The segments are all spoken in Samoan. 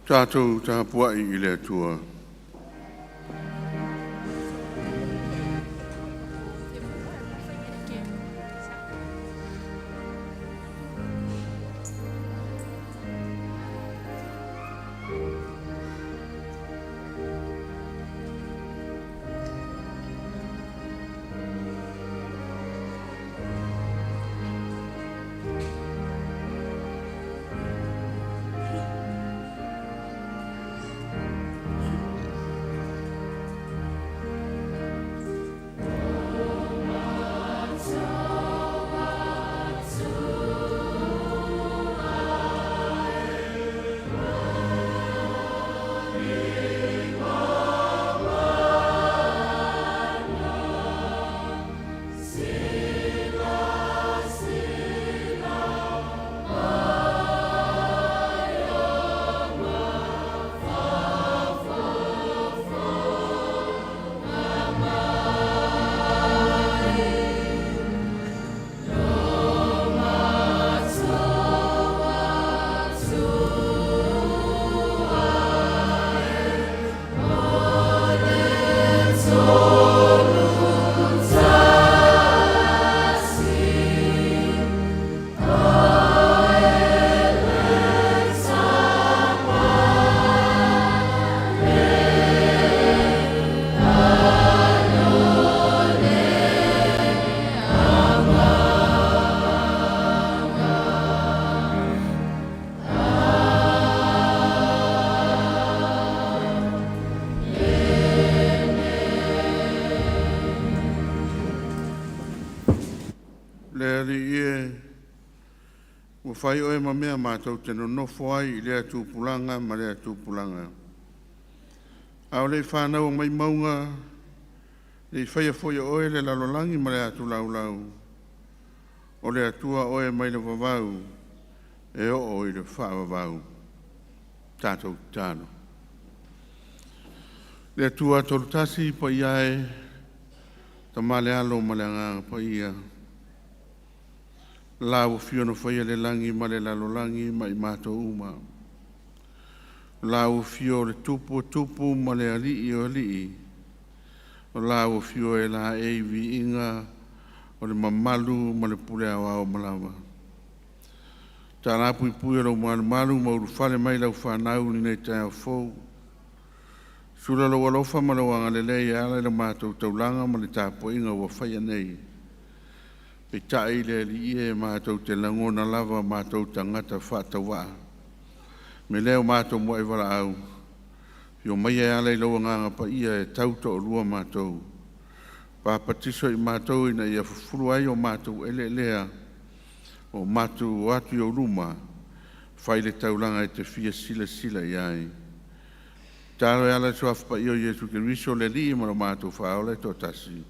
Tatou tapuai i le Atua. Le Alii e, ua fai oe ma mea matou te nonofo ai i lea tupulaga ma lea tupulaga. A o le i fanaua mai mauga, ne i faia foi e oe le lalolagi ma le atu laulau, o le Atua oe mai le vavau e oo i le faavavau. Tatou tatalo. Le Atua Tolu Tasi, paia e, Tama le Alo ma le Agaga Paia, la ua fio na faia le lagi ma le lalolagi ma i matou uma. O la ua fio o le Tupu o Tupu ma le Alii o Alii, o la ua fio e laei viiga o le mamalu ma le pule aoao ma lava. Tala puipui o lou malumalu ma ulufale mai lau fanau i lenei taeao fou. Sula lou alofa ma lou agalelei e ala i le matou taulaga ma le tapuaiga ua faia nei. Peitai le Alii e matou te lagona lava matou tagata faatauvaa. Me lea o matou muai valaau, fio maia e ala i lou agaga paia e tau toalua matou. Papatiso i matou ina ia fufulu ai o matou eleelea o matou o atu i ou luma, fai le taulaga e te fia silasila i ai. Tatalo e ala i le Suafa Paia o Iesu Keriso o le Alii ma lo matou Faaola e toatasi.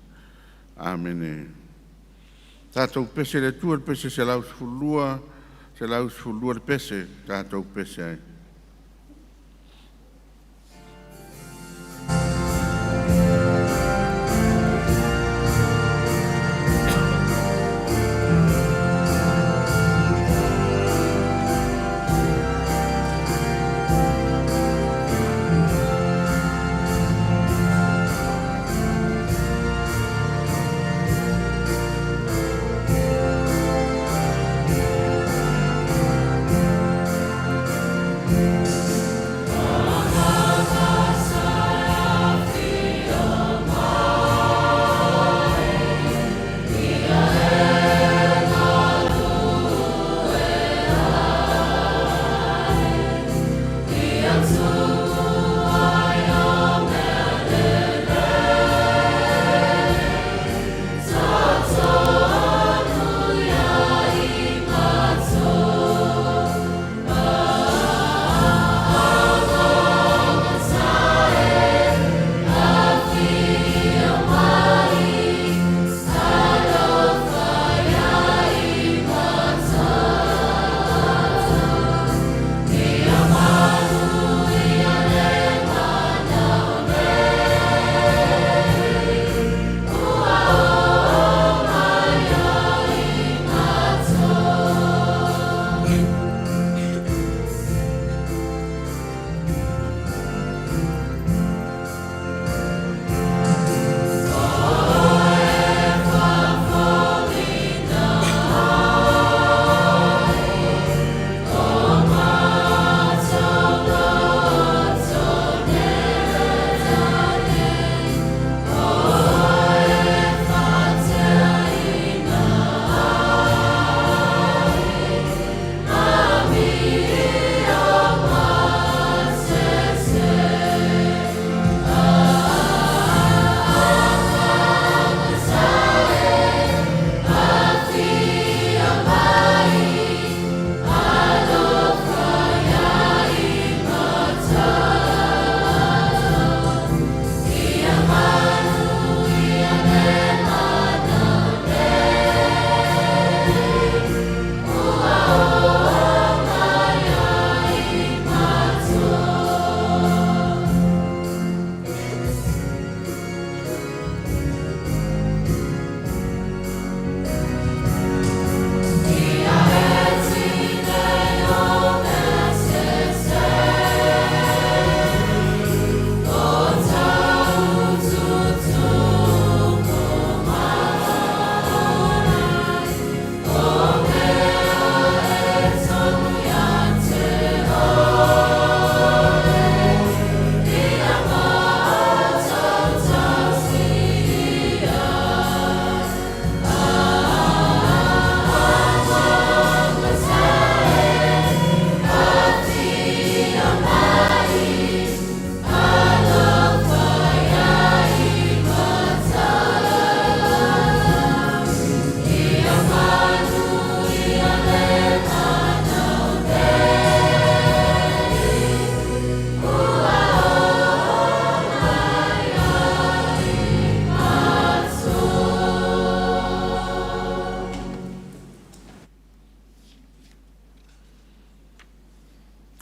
Amene. Tatou pese i le Atua i le pese 112, 112 le pese, tatou pese ai.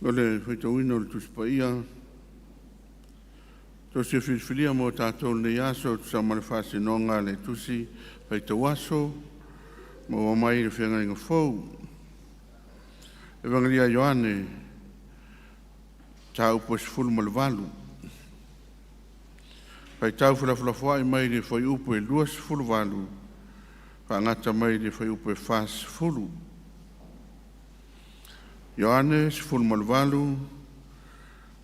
O le faitauina o le Tusi Paia, tosi e filifilia mo tatou nei aso tusa ma le faasinoga a le Tusi Faitau Aso, maua mai le Feagaiga Fou. Evagelia Ioane, mataupu e 18. Faitau felafolafoai mai le fuaiupu e 28 faagata mai le fuaiupu e 40. Ioane 18,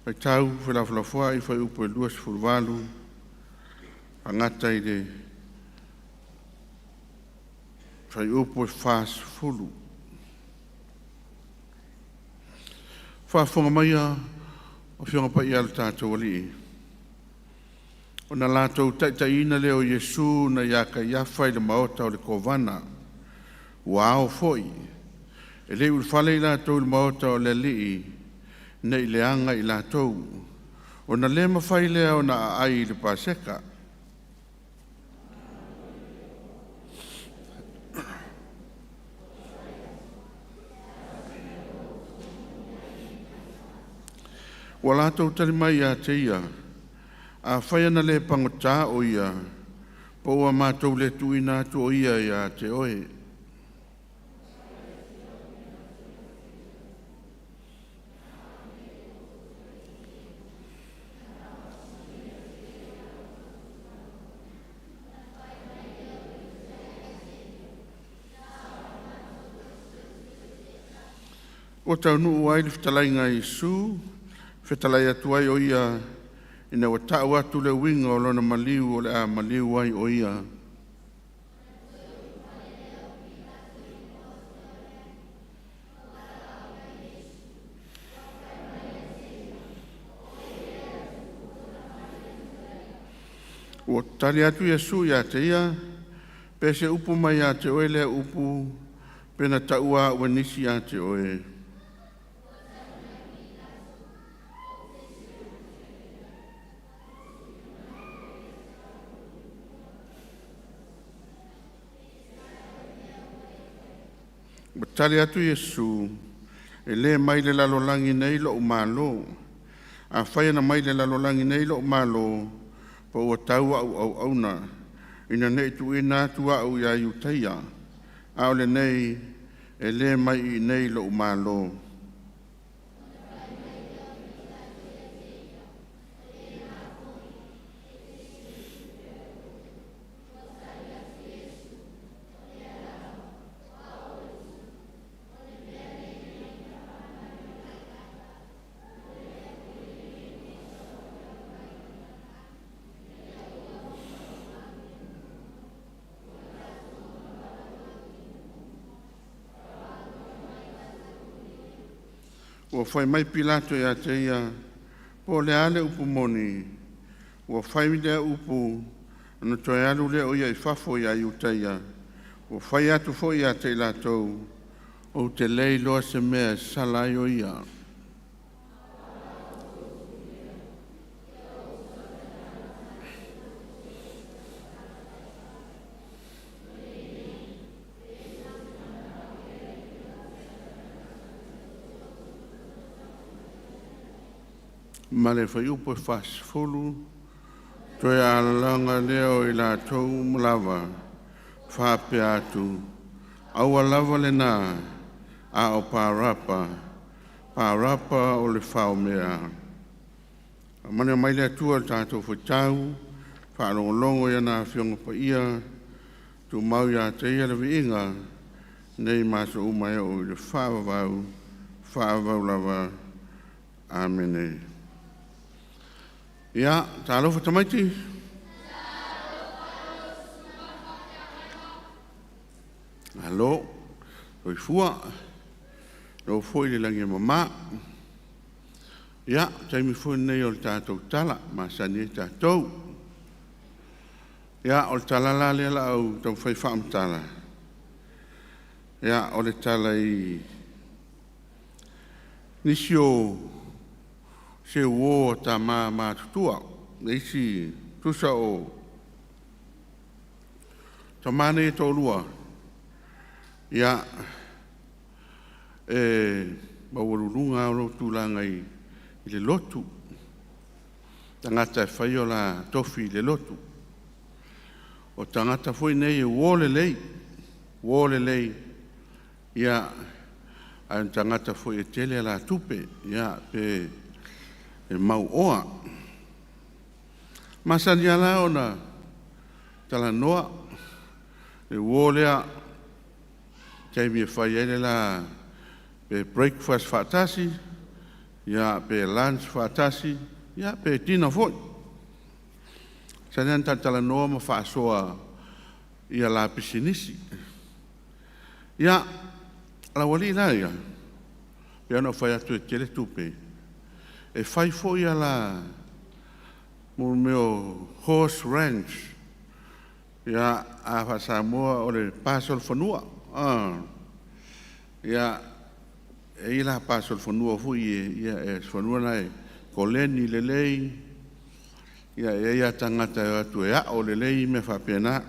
faitau felafolafoai fuaiupu e 28 faagata i le fuaiupu e 40. Faafofoga maia o Afioga Paia a lo tatou Alii, ona latou taitaiina lea o Iesu na ia Kaiafa i le maota o le Kovana. Ua ao foi, e le i ulufale i latou i le maota o le alii ne i leaga i latou, ona le mafai lea ona aai i le Paseka. Ua latou tali mai ia te ia, “Afai ana le pagota o ia, po ua matou le tuuina atu o ia ia te oe.” Ua taunuu ai le fetalaiga a Iesu, fetalai atu ai o ia ina ua tau atu le uiga o lona maliu o le a maliu ai o ia. Ua tali atu Iesu ia te ia, “Pe se upu mai ia te oe lea upu, pe na taua a'u e nisi ia te oe?” Ua tali atu Iesu, “E le mai le lalolagi nei lo'u malo. Afai e na mai le lalolagi nei lo'u malo, po ua tau a'u auauna, ina nei tuuina atu a'u ia Iutaia. A o lenei, e le mai i inei lo'u malo.” Ua fai mai Pilato ia te ia, “Po o le a le upu moni?” Ua fai lea upu ona toe alu lea o ia i fafo ia Iutaia. Ua fai atu foi ia te i latou, “Ou te le iloa se mea e sala ai o ia.” Ma le fuaiupu e 40, toe alalaga lea o i latou uma lava, faapea atu, “Aua lava lena, a o Parapa.” Parapa o le faomea. Faamanuia mai le Atua i le tatou faitau faalogologo i ana Afioga Paia, tumau ia te Ia le viiga nei ma aso uma e oo i le faavavau, faavavau lava. Amene. Ia, talofa tamaiti. Malo, soifua. Ua foi le lagi e mama. Ia, o le taimi foi lenei o le tatou tala masani ai tatou. Ia, o le tala la lea o le a ou taumafai e faamatala, ia, o le tala i nisi o se uo a tama matutua, le isi tusa o tama nei e toalua, ia, e maualuluga o lou tulaga i le lotu, tagata e fai o la tofi i le lotu. O tagata foi nei e uo lelei, uo lelei, ia, ae o ni tagata foi e tele a la tupe, ia, pe e mauoa. Masani lava la ona talanoa le uo lea i taimi e fai ai le la pe breakfast faatasi, ia, pe lunch faatasi, ia, pe dinner foi. Masani lava ona talatalanoa ma faasoa i a la pisinisi. Ia, o lau alii la ia, pei ona ou fai atu e tele tupe, e fai foi a la mo mea o horse ranch. Ia, a faa-Samoa o le pa solofanua. Ia, e i ai la pa solofanua foi ia, e fanua na e koleni lelei, ia e i ai lava tagata e o atu e ao lelei mea faapena.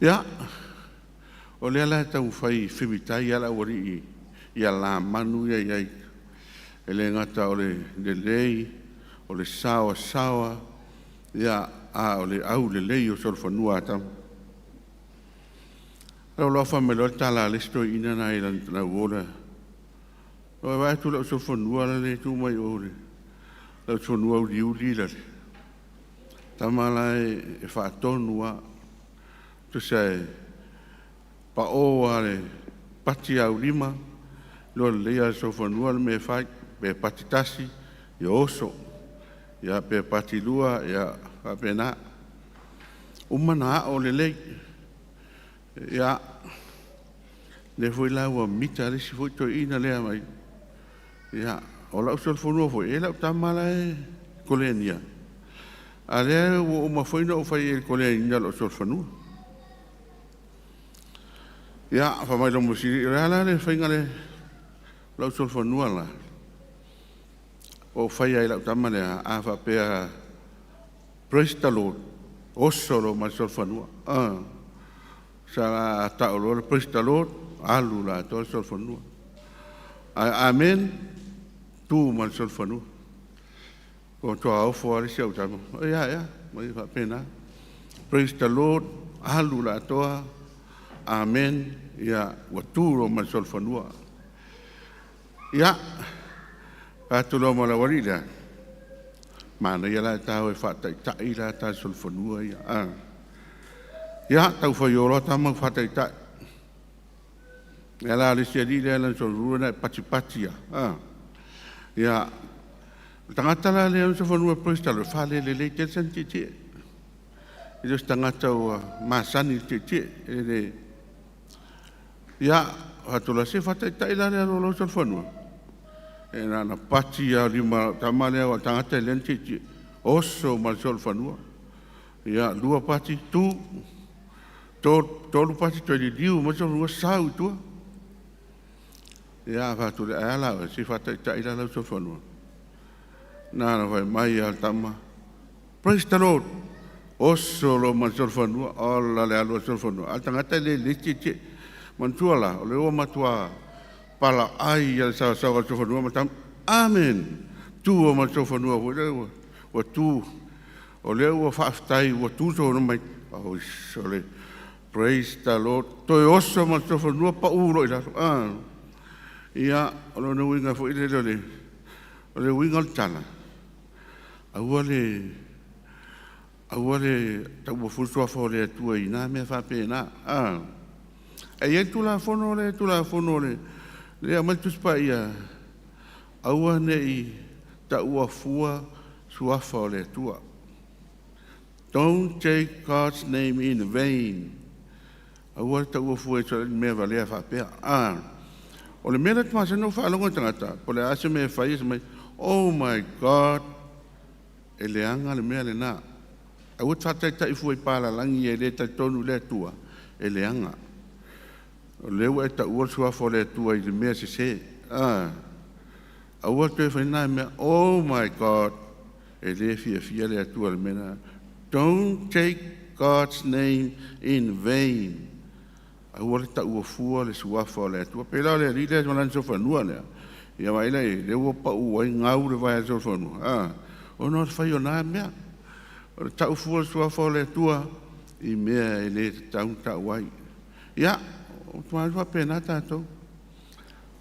Ia, o lea la e taumafai femitai lava le aualii i ala manu ia e i ai, e le gata o le lelei, o le saoasaoa, ia, a o le aulelei o solofanua a tama. Lau loa fai mai loa le tala a le isi toeaina lena i lana uo lea, ua vaai atu i lau solofanua lale e tu mai o i le solofanua uliuli lale, tama la e faatonu lava, tusa e pao lava i le pati aulima, iloa lelei lava e le solofanua le mea e fai. Pe pati tasi, ia oso. Ia pe pati lua, ia faapena. Uma ona ao lelei. Ia, lea foi la ua mita le isi foi toeaina lea mai. Ia, o lau solofanua foi, e i ai lau tama la e kolenia, a o lea ua uma foi ona ou fai i ai i le koleniina o lau solofanua. Ia, fai mai loa ma fesili, o le a la le faiga lea? O lau solofanua la, ua ou fai lava i lau tama lea, a faapea, "Praise the Lord," oso loa ma le solofanua. Sa tau loa le "Praise the Lord," alu le atoa le solofanua. Ae amen, tu ma le solofanua. Ua matua ofo lava le isi au tama. Ia, ea, ma ia faapena. "Praise the Lord," alu le atoa, amen, ia, ua tu loa ma le solofanua. Ia, fai atu loa ma le aualii lea, manaia la e ta o e faataitai la ta solofanua ia. Ia, tau fai o loa tama faataitai. Ia la le isi alii lea lana solofanua na e patipati lava. Ia, o le tagata la lea o le solofanua e praise the Lord, e faalelelei tele sana tietie. E le o se tagata ua masani i le tietie. E le... Ia, fai atu loa, se faataitai la le alu o lau solofanua. E na ona pati lava o lima o lau tama lea o le tagata e lelei ona tietie. Oso ma le solofanua. Ia, lua pati, tu, tolu pati, toe liliu mai le solofanua sau i tua. Ia, fai atu lea, ae a la oe, se faataitai la lau solofanua. Na ona fai mai lava o le tama, "Praise the Lord," oso loa ma le solofanua, ola le alu a le solofanua. A o le tagata e le lelei tietie. Manatua la, o le ua matua palaai le saosaoa o le solofanua ma le tama, amen, tu ma le solofanua foi lea ua tu, o lea ua faafetai ua tu le solofanua mai, oi sole, "Praise the Lord," toe oso ma le solofanua pau loa i lalo. Ia, o lona uiga foi lele o le uiga o le tala, aua le taua fua le suafa o le Atua i na mea faapena. E i ai le Tulafono lea, Tulafono le aumai le Tusi Paia, aua ne i taua fua suafa o le Atua. Don't take God's name in vain. Aua le taua fua i le mea valea faapea. O le mea lea masani ona faalogo i tagata, po o le a se mea e fai, e mai, "Oh my God," e leaga le mea lena. Aua te faataitai fua i palalagi e le talitonu i le Atua, e leaga. O lea ua e taua le suafa o le Atua i le mea sese. Aua toe fai na mea, "Oh my God," e le fiafia le Atua i le mea lena. Don't take God's name in vain. Aua le taua fua le suafa o le Atua. Pei la o le alii lea ma lana solofanua lea, ia vaai la i ai, lea ua pau ai gau le vae a le solofanua, ona o le fai o na mea. O le tau fua o le suafa o le Atua i mea e le tatau ona tau ai. Ia, ua faapena tatou.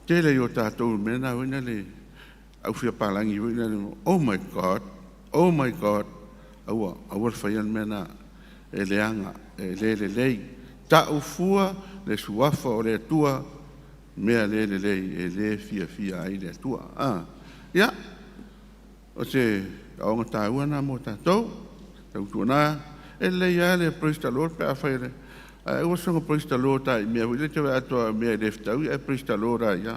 Tele i o tatou mea na foi na le au fia palagi foi na, oh my God, oh my God, aua, aua le faia le mea na e leaga, e le lelei. Tau fua le suafa o le Atua, mea le lelei e le fiafia ai le Atua. Ia, o se aoga taua na mo tatou. Tautuana, e lelei lava le praise the Lord pe a fai e ae aua soona praise the Lord i mea foi lea te atoa mea e le fetaui ae praise the Lord ai ia.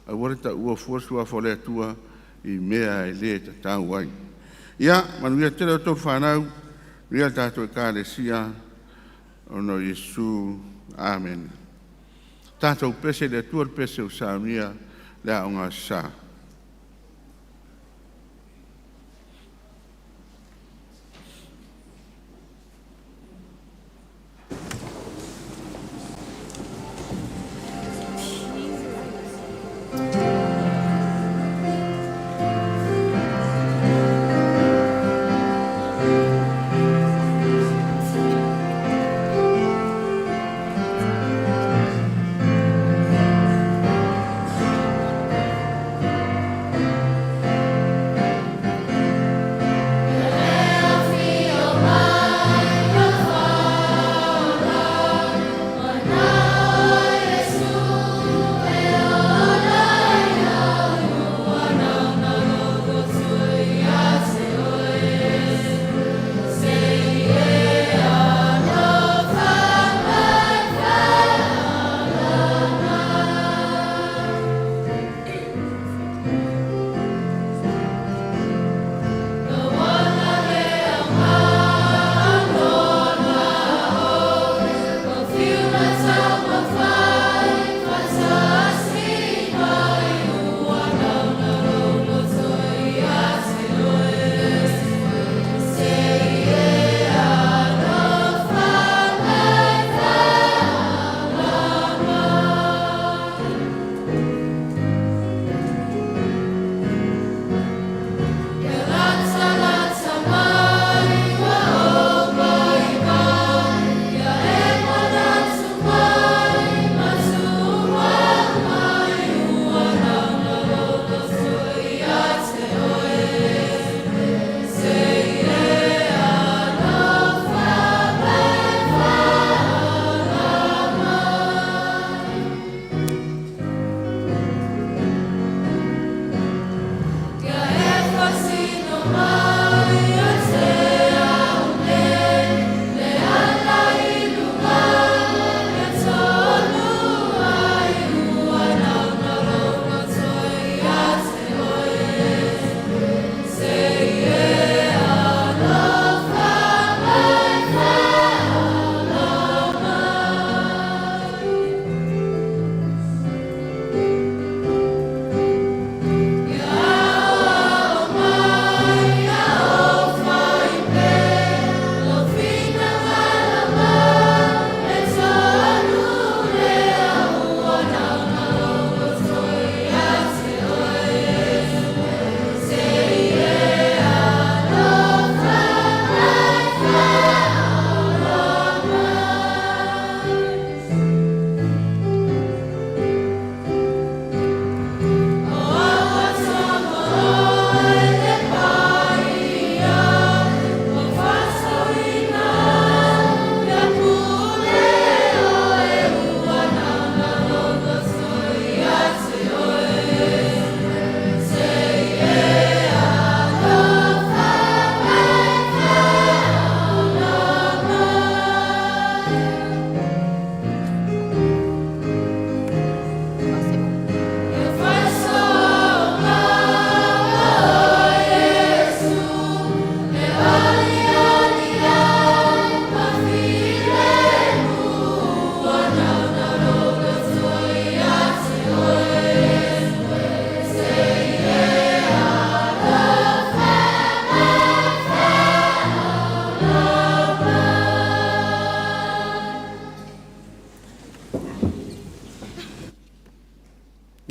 Aua le taua fua suafa o le Atua i mea e le tatau ai. Ia, manuia tele o tou whanau, manuia tātou ekalesia, ona o Iesu. Amen. Tātou pese le Atua le pese o saunia le aoga sa.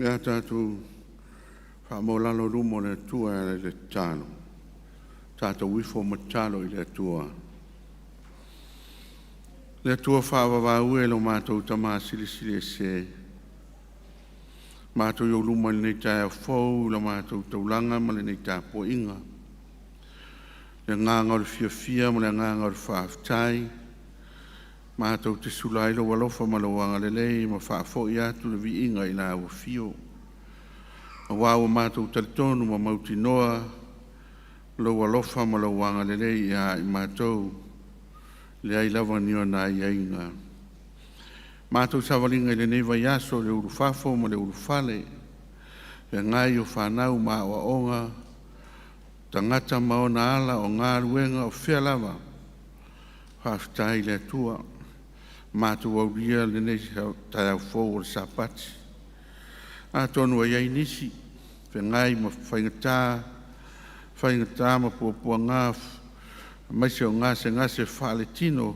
Le a tatou faamaualalo i luma o le Atua e ala i le tatalo. Tatou ifo ma tatalo i le Atua. Le Atua faavavau e lo matou Tama Silisili Ese, matou i ou luma i lenei taeao fou i la matou taulaga ma lenei tapuaiga. Le agaga o le fiafia ma le agaga o le faafetai, matou te sula ai lou alofa ma lou agalelei ma faafoi atu le viiga i lau afio. Aua ua matou talitonu ma mautinoa lou alofa ma lou agalelei ia i matou, leai lava ni ona aiaiga. Matou savaliga i lenei vaiaso i le ulufafo ma le ulufale, feagai o fanau ma aoaoga, tagata ma ona ala o galuega o fea lava, faafetai i le Atua. Matou aulia lenei taeao fou o le Sapati. Atonu e i ai nisi feagai ma faigata, faigata ma puapuaga aemaise o gasegase faaletino,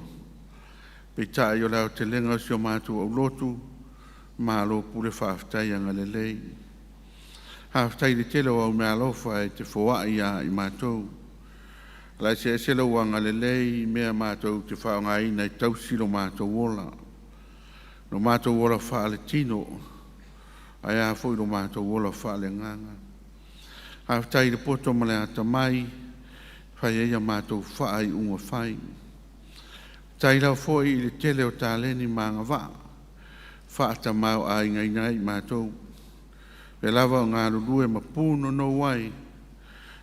peitai o le aotelega o si o matou aulotu, malo pule faafetai agalelei. Faafetai i le tele o au meaalofa e te foai ia i matou. La eseese lou agalelei i mea matou te faaaogaina e tausi lo matou ola, lo matou ola faaletino, ae a foi lo matou ola faaleagaga. Faafetai i le poto ma le atamai e fai ai a matou faaiuga fai. Faafetai lava foi i le tele o taleni ma agavaa faatamaoaigaina ai i matou, pea lava o galulue ma punonou ai,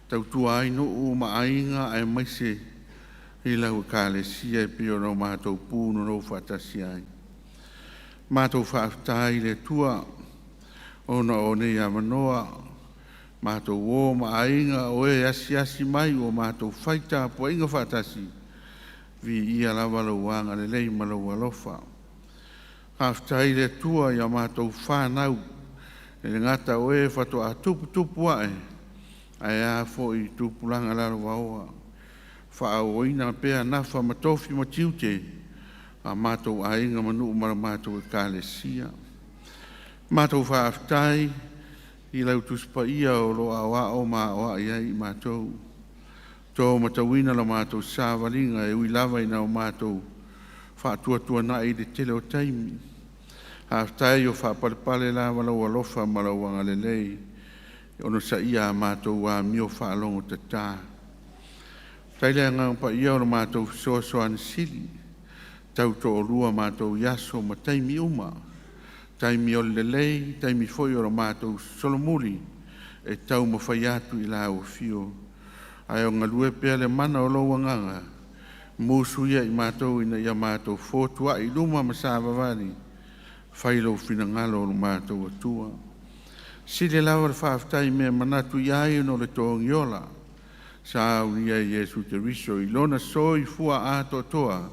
tautua ai nuu ma aiga aemaise i lau Ekalesia e pei ona matou punonou faatasi ai. Matou faafetai i le Atua ona o nei avanoa, matou uo ma aiga o e asiasi mai ua matou fai tapuaiga faatasi, viia lava lou agalelei ma lou alofa. Faafetai i le Atua i a matou fanau, e le gata o e faatoa tuputupu ae, ae a foi i tupulaga lalovaoa, faaauauina pea nafa ma tofi ma tiute a matou aiga ma nuu ma la matou Ekalesia. Matou faafetai i lau Tusi Paia o lo o aoao ma aoai ai i matou, to matauina la matou savaliga e ui lava ina o matou faatuatuanai i le tele o taimi. Faafetai o faapalepale lava lou alofa ma lou agalelei, onosaia a matou amio faalogotata. Faafetai i le Agaga Paia o le matou fesoasoani sili, tau toalua matou i aso ma taimi uma, taimi o le lelei, taimi foi o le matou solomuli e taumafai atu i lau afio. Ae o galue pea le mana o lou agaga, musuia i matou ina ia matou fotuai i luma ma savavali, fai lou finagalo o lo matou Atua. Sili lava le faafetai i mea e manatu i ai ona o le togiola, sa aulia e Iesu Keriso i lona soifua atoatoa,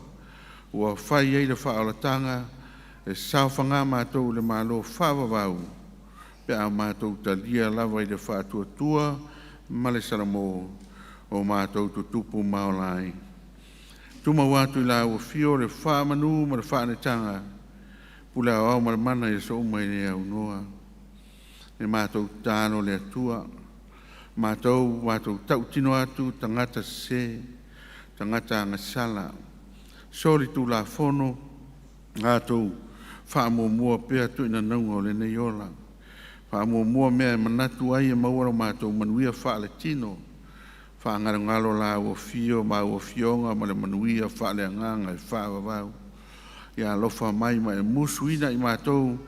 ua fai ai le faaolataga, e saofaga matou i le Malo faavavau, pe a matou talia lava i le faatuatua ma le salamo o matou tutupu ma ola ai. Tumau atu i lau afio le faamanu ma le faaneetaga, pule aoao ma le mana i aso uma e le aunoa. E matou tatalo le Atua, matou matou tautino atu tagata sese, tagata agasala, solitulafono, latou faamuamua pea tuinanauga o lenei ola, faamuamua mea e manatu ai e maua lo matou manuia faaletino, faagalogalo lau afio ma au afioga ma le manuia faaleagaga e faavavau. Ia alofa mai ma e musuina i matou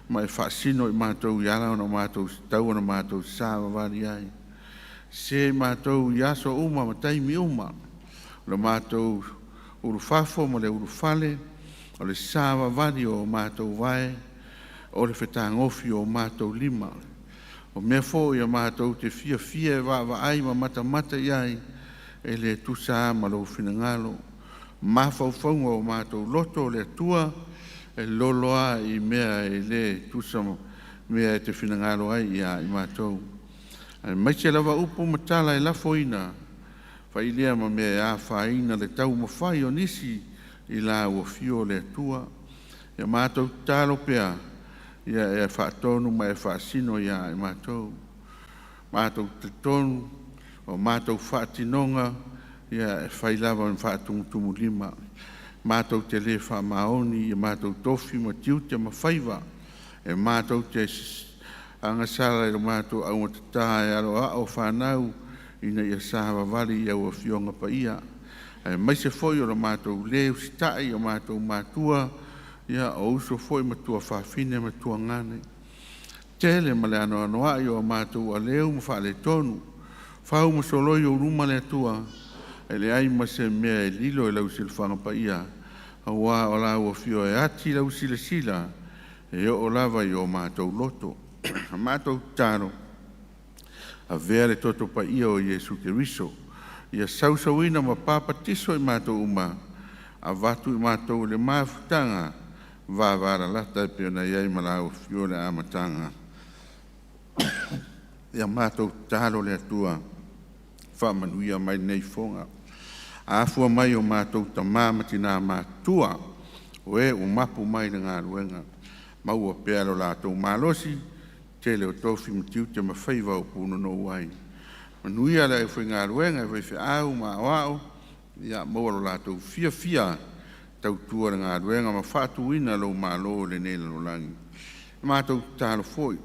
ma e faasino i matou i ala ona matou tatau ona matou savavali ai. Se matou i aso uma ma taimi uma, o le matou ulufafo ma le ulufale, o le savavali o matou vae, o le fetagofi o matou lima. O mea foi a matou te fiafia e vaavaai ma matamata i ai, e le tusa lava ma lou finagalo. Mafaufauga o matou loto o le Atua, e lolo lava i mea e le tusa ma mea e te finagalo ai ia i matou. Aemaise lava upu ma tala e lafoina, fai lea ma mea e afaina le taumafai o nisi i lau afio le Atua. Ia matou tatalo pea, Ia e faatonu ma e faasino ia i matou. Matou talitonu o matou faatinoga ia e fai lava ma faatumutumulima. Matou te le faamaoni i matou tofi ma tiute ma faiva e matou te agasala i lo matou augatata e aloao fanau ina ia savavali i au Afioga Paia, aemaise foi o lo matou le usitai i o matou matua, ia o uso foi ma tuafafine ma tuagane. Tele ma le anoanoai o a matou aleu ma faaletonu, fau ma soloi ou luma le Atua, e leai ma se mea e lilo i lau silafaga paia, aua o lau afio e ati lau silasila e oo lava i o matou loto. A matou tatalo, avea le toto paia o Iesu Keriso ia sausauina ma papatiso i matou uma, avatu i matou i le mafutaga vavalalata e pei ona i ai ma lau Afio i le amataga. Ia matou tatalo le Atua, faamanuia mai lenei ifoga. Afua mai o matou tama ma tina matutua, o e ua mapu mai i le galuega, maua pea lo latou malosi, tele o tofi ma tiute ma faiva o punonou ai. Manuia le aufaigaluega i faifeau ma aoao, ia maua lo latou fiafia e tautua i le galuega ma faatuina lou Malo i lenei lalolagi. Matou tatalo foi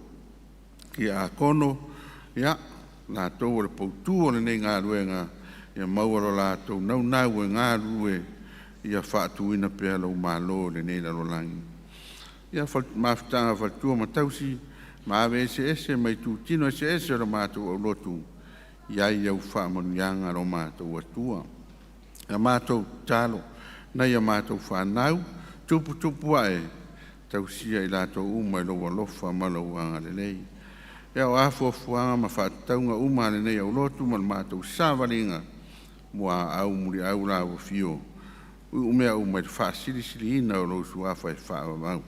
ia Akono, ia latou o le poutu o lenei galuega, ia maua lo latou naunau e galulue ia faatuina pea lou Malo i lenei lalolagi. Ia, mafutaga a faletua ma tausi ma ave eseese mai itutino eseese o le matou aulotu, i ai au faamanuiaga lo matou Atua. A matou tatalo, nai a matou fanau, tuputupu ae, tausia i latou uma i lou alofa ma lou agalelei. Ia o a fuafuaga ma faatatauga uma a lenei aulotu ma le matou savaliga, muaau muliau lau afio, uu mea uma i le faasilisiliina o lou Suafa e faavavau.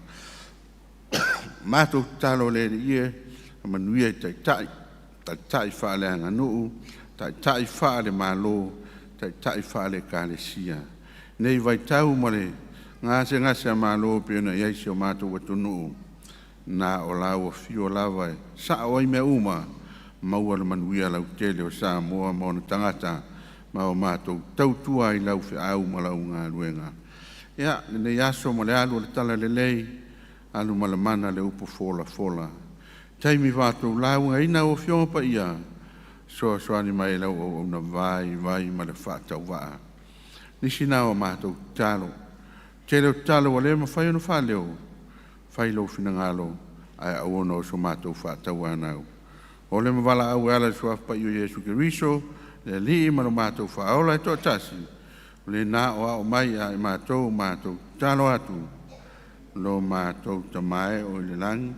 Matou tatalo le Alii e, manuia i Taitai, Taitai faaleaganuu, Taitai faale-Malo, Taitai faale-Ekalesia. I lenei vaitau ma le gasegase a Malo pei ona i ai si o matou atunuu, na o lau afio lava e sao ai mea uma, maua le manuia lautele o Samoa ma ona tagata ma o matou tautua ai i lau feau ma lau galuega. Ia, lenei aso ma le alu o le talalelei, alu ma le mana le upu folafola. Taimi matou laugaina au Afioga Paia, fesoasoani mai i lau auauna vaivai ma le faatauvaa. Nisi na o matou tatalo, tele o tatalo ua le mafai ona faaleo, fai lou finagalo ae auona o so matou faatauanau. O le ma valaau e ala i le Suafa Paia o Iesu Keriso, le Alii ma lo matou Faaola e toatasi, o lena o aao mai ia i matou, matou tatalo atu, lo matou Tama e o i le lagi,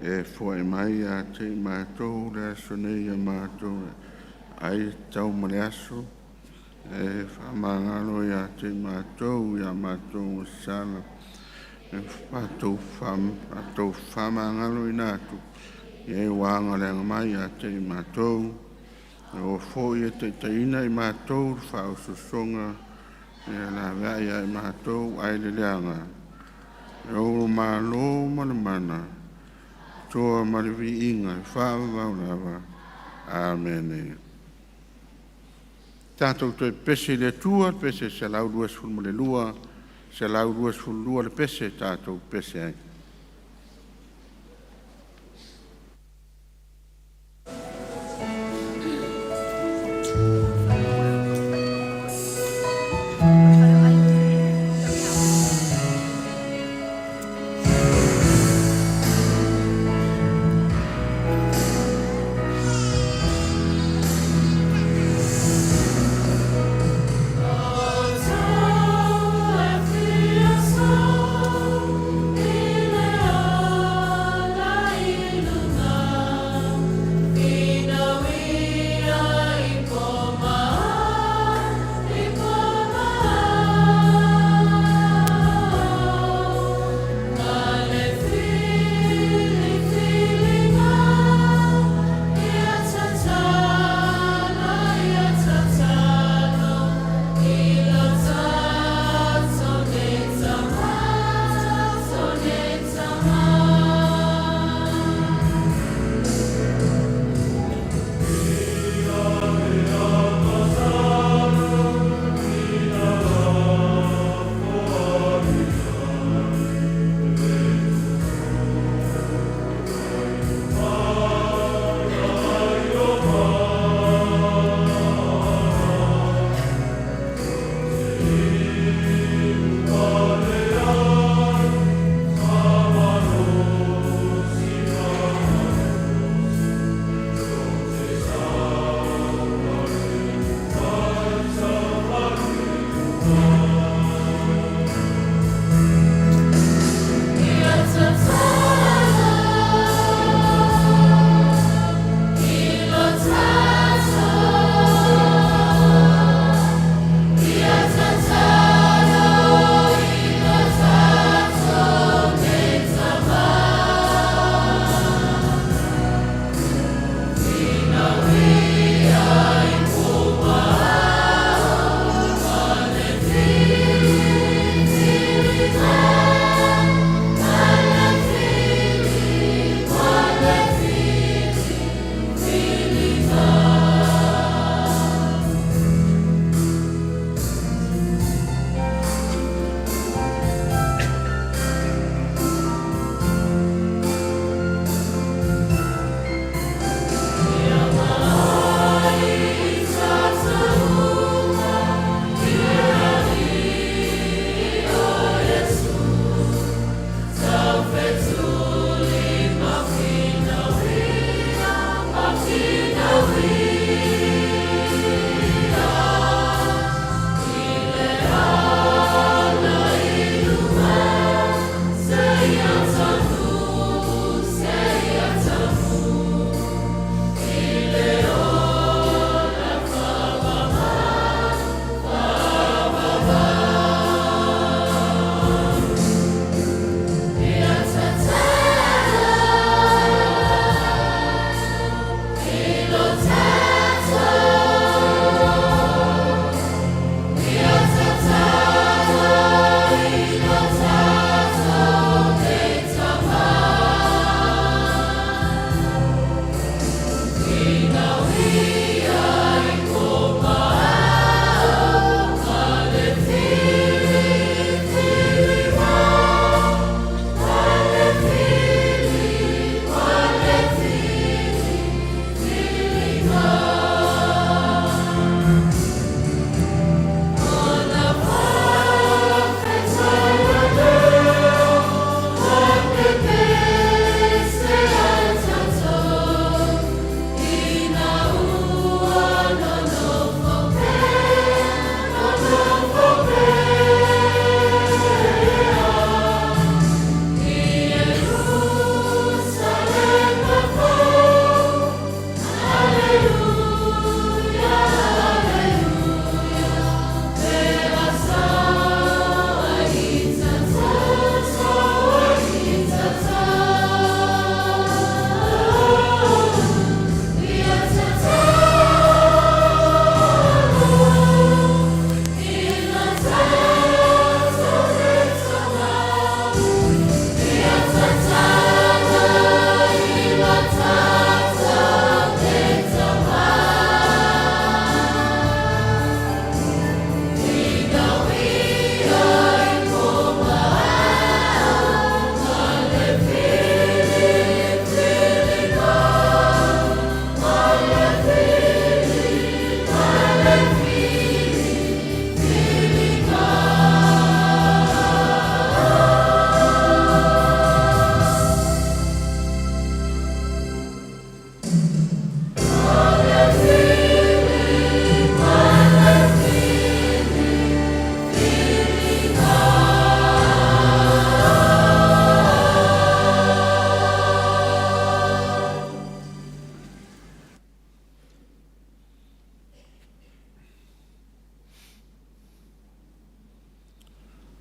e foai mai ia te i matou le aso nei a matou ai e tatau ma le aso, e faamagalo ia te i matou ia matou sala, e matou faamagaloina atu, e ua agaleaga mai ia te i matou, e foi e taitaiina i matou le faaosoosoga, e laveai ia i matou ai le leaga, e ou malo ma le mana, toa ma le viiga e faavavau lava. Amene. Tatou toe pepese i le Atua, pese 122, 122 le pese tatou pepese ai.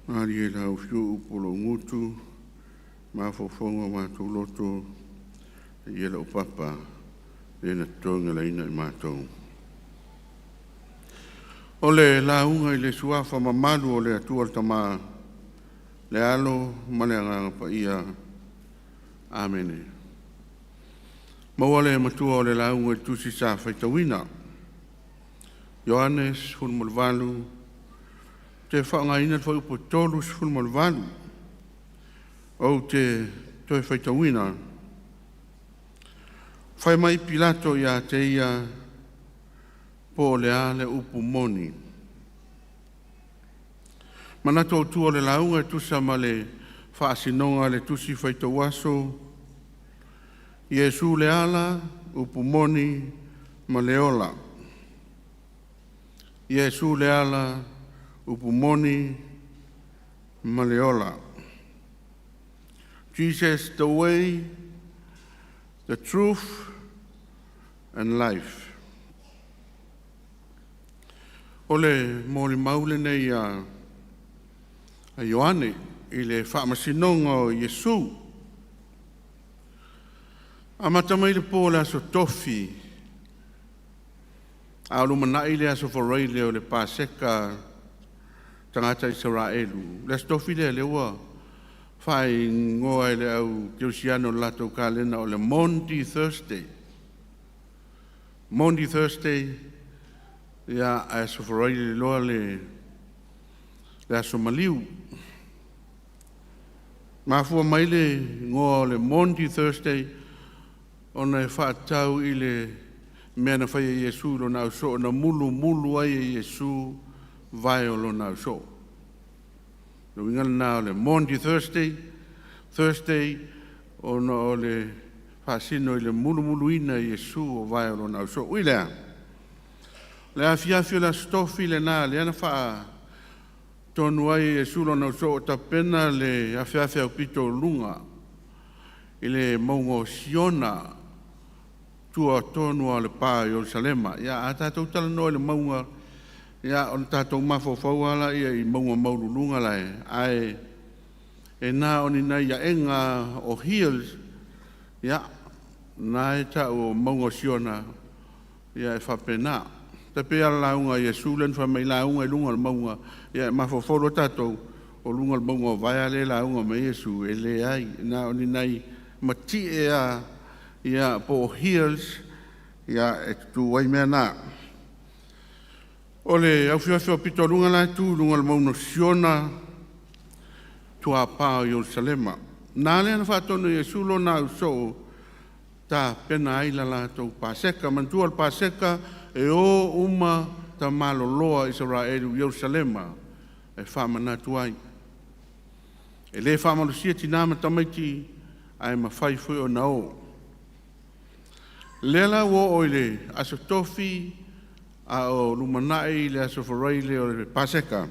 Malie i lau afio upu o lou gutu, mafaufauga o matou loto, ia lau papa, le na togelaina i matou. O le lauga i le suafa mamalu o le Atua le Tama, le Alo ma le Agaga Paia. Amene. Maua le matua o le lauga i le tusi sa faitauina. Ioane 18, te faaaogaina le fuaiupu 38. Ou te toe faitauina. Fai mai Pilato ia te ia, po o le a le upu moni. Manatu autu o le lauga e tusa ma le faasinoga a le tusi faitau aso, Iesu le ala, upu moni ma le ola. Iesu le ala, upu moni ma le ola. Jesus the way, the truth and life. O le molimau lenei a Ioane i le faamasinoga o Iesu. Amata mai le po o le aso Tofi, a o lumanai le aso Faraile o le Paseka tagata Isaraelu. Le aso Tofi lea lea ua faaigoa e le au kerisiano i le latou kalena o le Maundy Thursday. Maundy Thursday, ia ae aso Faraile loa le aso maliu. Mafua mai le igoa o le Maundy Thursday ona e faatatau i le mea na fai e Iesu i lona ausoo na mulumulu ai e Iesu vae o lona ausoo. Le uiga lena o le Maundy Thursday, Thursday ona o le faasino i le mulumuluina e Iesu o vae o lona ausoo. Ui lea, o le afiafi o le aso Tofi lena lea na faatonu ai e Iesu lona ausoo o tapena le afeafe aupito i luga i le mauga o Siona, tua tonu lava o le pa o Ierusalema. Ia a tatou talanoa i le mauga, ia ona tatou mafaufau lava lea i mauga maualuluga la ae e na o ni nai aega o hills, ia na e tau o mauga o Siona, ia e faapena. E pei lava o le lauga a Iesu lea na fai mai lauga i luga o le mauga, ia e mafaufau loa tatou o luga o le mauga o Vaea lea e lauga mai ai Iesu, e leai, na o ni nai matie lava ia po o hills ia e tutu ai mea na. O le aufiafi aupito i luga la e tu i luga o le mauga o Siona, tuapa o Ierusalema. Na lea na faatonu e Iesu lona ausoo tapena ai la latou Paseka. Manatua o le Paseka e o uma tamaloloa o Isaraelu i Ierusalema e faamanatu ai. E le faamalosia tina ma tamaiti ae mafai foi ona o. Lea la ua oo i le aso Tofi a o lumanai le aso Faraile o le Paseka,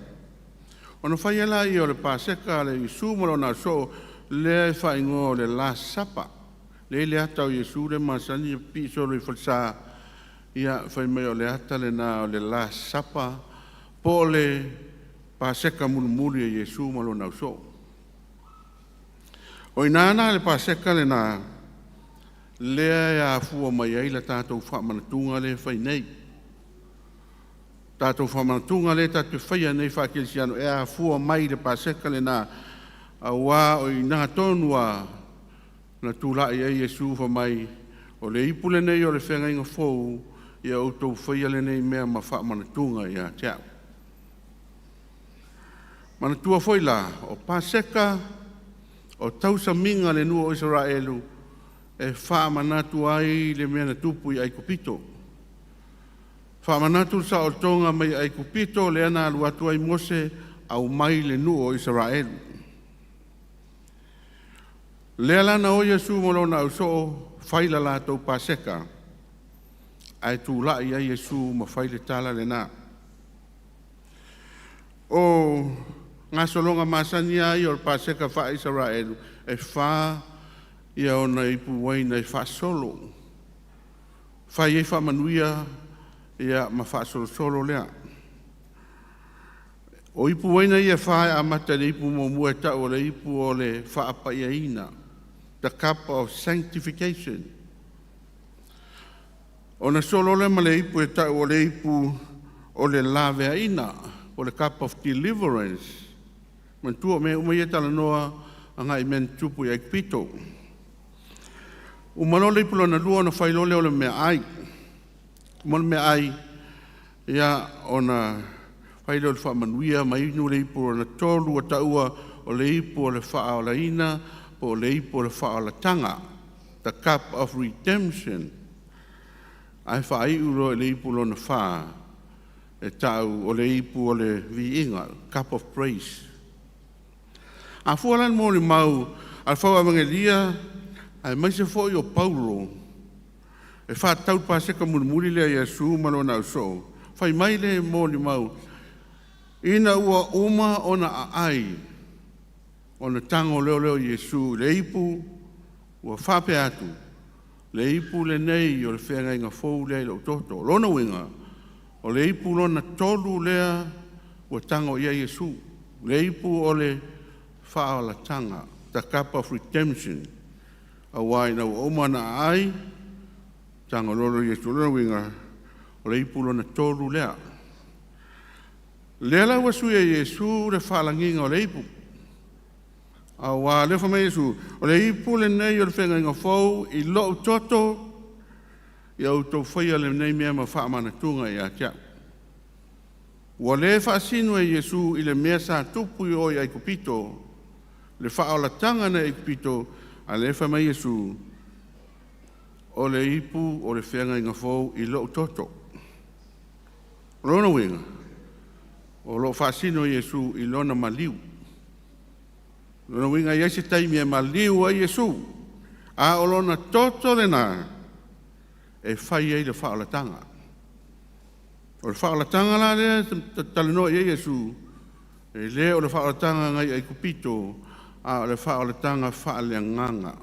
ona fai ai lea o le Paseka a le Iesu ma lona ausoo lea e faaigoa o le Last Supper. Lea e i le ata o Iesu lea e masani ona pipii solo i falesa, ia fai mai o le ata lena o le Last Supper po o le Paseka mulimuli a Iesu ma lona ausoo. O i ina la le Paseka lena lea e afua mai ai le tatou faamanatuga lea e fai nei. Tatou faamanatuga lea tatou te faia nei faa-kerisiano e afua mai i le Paseka lena, aua o i ina tonu lava na tulai ai Iesu fai mai, o le ipu lenei o le feagaiga fou, ia outou faia lenei mea ma faamanatuga ia te au. Manatua foi la, o Paseka o tausamiga a le nuu o Isaraelu e faamanatu ai le mea na tupu i Aikupito. Faamanatu le saolotoga mai Aikupito lea na alu atu ai Mose aumai le nuu o Isaraelu. Lea la na o Iesu ma lona ausoo fai le latou Paseka, ae tulai ai Iesu ma fai le tala lena. O gasologa masani lava ia o le Paseka faa-Isaraelu, e 4 ia ona ipu uaina e faasolo, fai ai faamanuia ia ma faasolosolo lea. O ipu uaina ia e fa e amata i le ipu muamua e ta'u o le ipu o le faapaiaina, the cup of sanctification. Ona solo lea ma le ipu e ta'u o le ipu o le laveaina, o le cup of deliverance. Manatua o mea uma ia talanoa agai mea na tutupu i Aikupito. Uma loa le ipu lona lua ona fai loa lea o le meaai. Uma le meaai, ia, ona fai lea o le faamanuia ma inu le ipu lona tolu ua taua o le ipu o le faaolaina po o le ipu o le faaolataga, the cup of redemption. Ae faaiu loa i le ipu lona fa e ta'u o le ipu o le viiga, cup of praise. A fua la le molimau a le fau Evagelia aemaise foi o Paulo e faatatau i le Paseka mulimuli lea a Iesu ma lona ausoo, fai mai le molimau, ina ua uma ona aai, ona tago loa lea o Iesu i le ipu, ua faapea atu, “Le ipu lenei o le feagaiga fou lea i lou toto.” O lona uiga, o le ipu lona tolu lea ua tago i ai Iesu, le ipu o le faaolataga, the cup of redemption, auā ina ua uma ona aai, tago loa lea o Iesu. O lona uiga, o le ipu lona tolu lea. Lea la ua sui e Iesu le faalagiga o le ipu, auā lea fai mai Iesu, “O le ipu lenei o le feagaiga fou i lou toto, ia outou faia lenei mea ma faamanatuga ia te a'u.” Ua le faasino e Iesu i le mea sa tupu i o i Aikupito, le faaolataga nai Aikupito, a o lea e fai mai Iesu, “O le ipu o le feagaiga fou i lou toto.” O lona uiga, o lo o faasino Iesu i lona maliu. O lona uiga, e i ai se taimi e maliu ai Iesu, a o lona toto lena e fai ai le faaolataga. O le faaolataga la lea e talanoa i ai Iesu, e le o le faaolataga nai Aikupito, a o le faaolataga faaleagaga.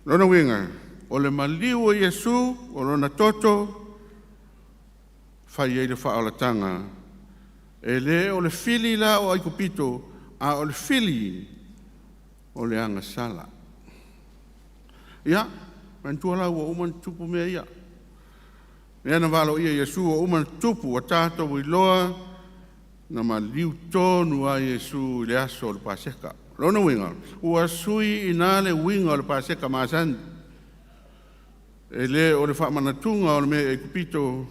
Lona uiga, o le maliu o Iesu, o lona toto, fai ai le faaolataga. E le o le fili la o Aikupito, a o le fili o le agasala. Ia, manatua la ua uma ona tutupu mea ia. Mea na valoia e Iesu ua uma ona tutupu, ua tatou iloa na maliu tonu lava Iesu i le aso o le Paseka. Lona uiga, ua sui i ina le uiga o le Paseka masani. E le o le faamanatuga o le mea i Aikupito,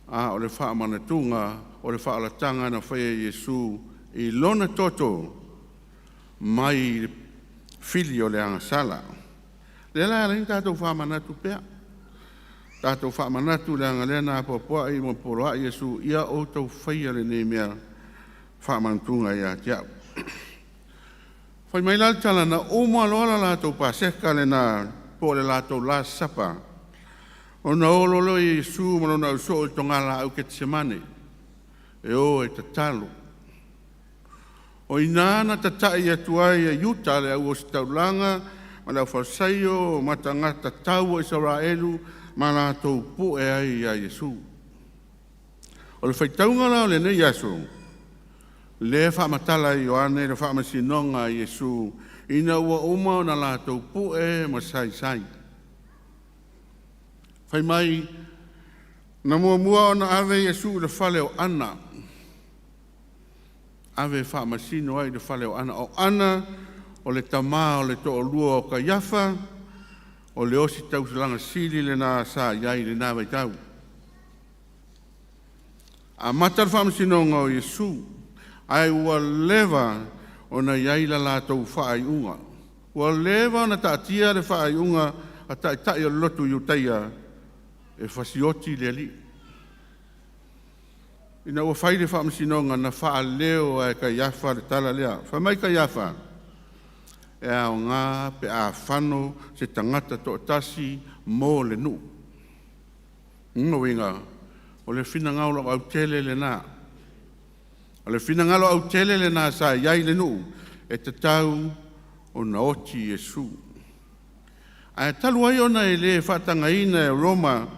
a o le faamanatuga o le faaolataga na faia e Iesu i lona toto mai le fili o le agasala. Lea la e ala ai ona tatou faamanatu pea, tatou faamanatu leaga lea na apoapoai ma poloai Iesu, “Ia outou faia lenei mea faamanatuga ia te au.” Fai mai la le tala na uma loa la latou Paseka lena po o le latou Last Supper, ona o loa lea o Iesu ma lona ausoo i le togalaau Ketisemane e o e tatalo. O i ina na tata'i atu ai e Iuta le au ositaulaga ma le aufalesaio ma tagata tau o Isaraelu ma latou pu'e ai ia Iesu. O le faitauga la o lenei aso, lea e faamatala e Ioane le faamasinoga a Iesu ina ua uma ona latou pu'e ma saisai. Fai mai, na muamua ona ave Iesu i le fale o Ana, ave e faamasino ai i le fale o Ana. O Ana o le tamā o le toalua o Kaiafa, o le ositaulaga sili lena sa i ai i lena vaitau. Amata le faamasinoga o Iesu, ae ua leva ona i ai la latou faaiuga. Ua leva ona taatia le faaiuga a taitai o le lotu Iutaia e fasioti le Alii. Ina ua fai le faamasinoga, na faaleo lava e Kaiafa le tala lea. Fai mai Kaiafa, “E aoga pe a fano se tagata toatasi mo le nuu.” Lona uiga, o le finagalo autele lena. O le finagalo autele lena sa i ai i le nuu, e tatau ona oti Iesu. Ae talu ai ona e le faatagaina e Roma,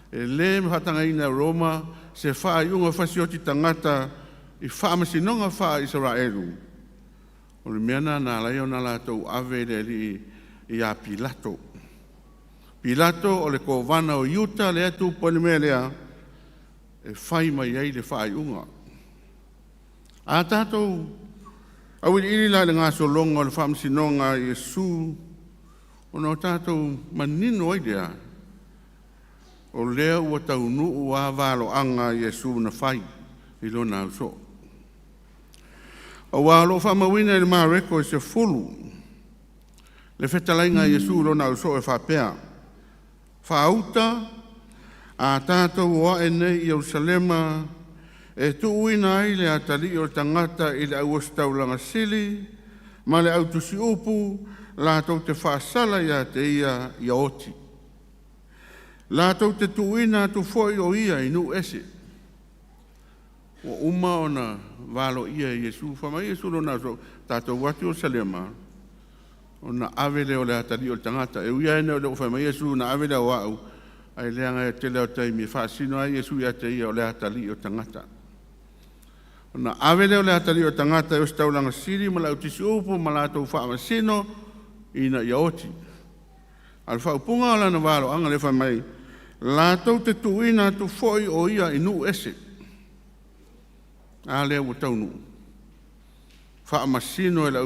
e le faatagaina e Roma se faaiuga fasioti tagata i faamasinoga faa-Isaraelu, o le mea lena na ala ai ona latou ave i le alii ia Pilato. Pilato o le kovana o Iuta lea e tupu ai le mea lea e fai mai ai le faaiuga. A tatou auiliili la i le gasologa o le faamasinoga a Iesu, ona o tatou manino ai lea, o lea ua taunuu lava valoaga a Iesu na fai i lona ausoo. Aua o lo o faamauina i le Mareko e 10 le fetalaiga a Iesu i lona ausoo e faapea, “Faauta a tatou o ae nei i Ierusalema e tuuina ai le Atalii o le Tagata i le au ositaulaga sili ma le au tusiupu latou te faasala ia te Ia ia oti. Latou te tuuina atu foi o Ia i nuu ese.” Ua uma ona valoia e Iesu, fai mai Iesu i lona ausoo, “Tatou o atu i Ierusalema ona ave lea o le Atalii o le Tagata.” E ui lava ina e le o fai mai Iesu na ave lea o a'u, ae leaga o le tele lava o taimi e faasino a Iesu ia te ia o le Atalii o le Tagata. Ona ave lea o le Atalii o le Tagata e ositaulaga sili ma le au tusiupu ma latou faamasino ina ia oti. A o le faaupuga o lana valoaga lea fai mai, “Latou te tuuina atu foi o Ia i nuu ese.” A lea ua taunuu, faamasino e le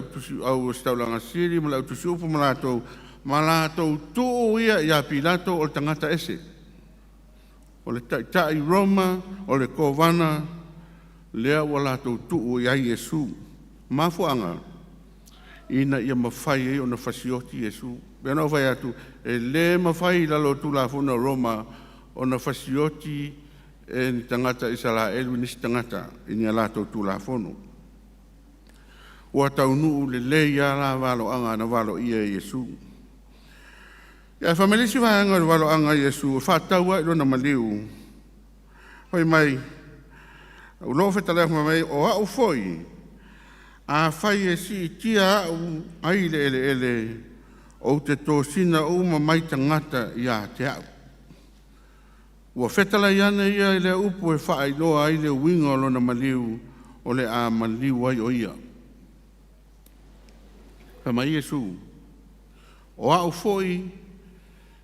au ositaulaga sili ma le au tusiupu ma latou, ma latou tuu ia ia Pilato o le tagata ese. O le taitai Roma, o le Kovana, lea ua latou tuu i ai Iesu. Mafuaaga, ina ia mafai ai ona fasioti Iesu. E pei ona ou fai atu, e le mafai i lalo o Tulafono a Roma ona fasioti e ni tagata Isaraelu nisi tagata i ni a latou Tulafono. Ua taunuu lelei lava la valoaga na valoia e Iesu. Ae fai mai le isi vaega o le valoaga a Iesu e faatatau lava i lona maliu, fai mai o lo o fetalai fai mai, “O a'u foi, afai e siitia a'u ai le eleele, ou te tosina uma mai tagata ia te a'u.” Ua fetalai ane ia i lea upu e faailoa ai le uiga o lona maliu o le a maliu ai o Ia. Fai mai Iesu, “O a'u foi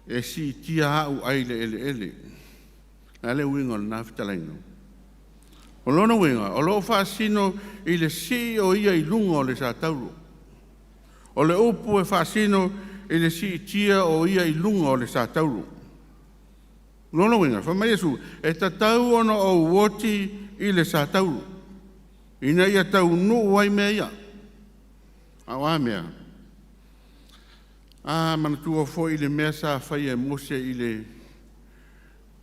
e siitia a'u ai le eleele.” O le a le uiga o lena fetalaiga? O lona uiga, o lo o faasino i le sii o Ia i luga o le satauro. O le upu e faasino i le siitia o Ia i luga o le satauro. O lona uiga, fai mai Iesu, e tatau ona ou oti i le satauro, ina ia taunuu ai mea ia. A o a mea? A manatua foi le mea sa faia e Mose i le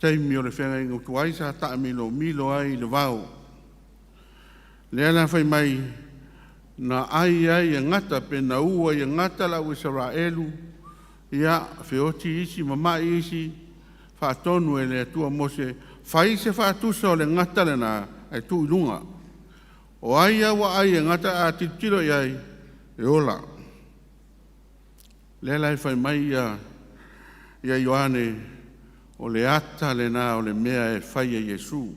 taimi o le feagaiga tuai sa taamilomilo ai i le vao. Lea la fai mai na ai ai e gata pe na u ai e gata le au Isaraelu, ia feoti isi ma mai isi, faatonu e le Atua Mose, fai se faatusa o le gata lena ae tuu i luga. O ai lava ua ai e gata a tilotilo i ai, e ola. Lea la e fai mai ia Ioane, o le ata lena o le mea e fai e Iesu.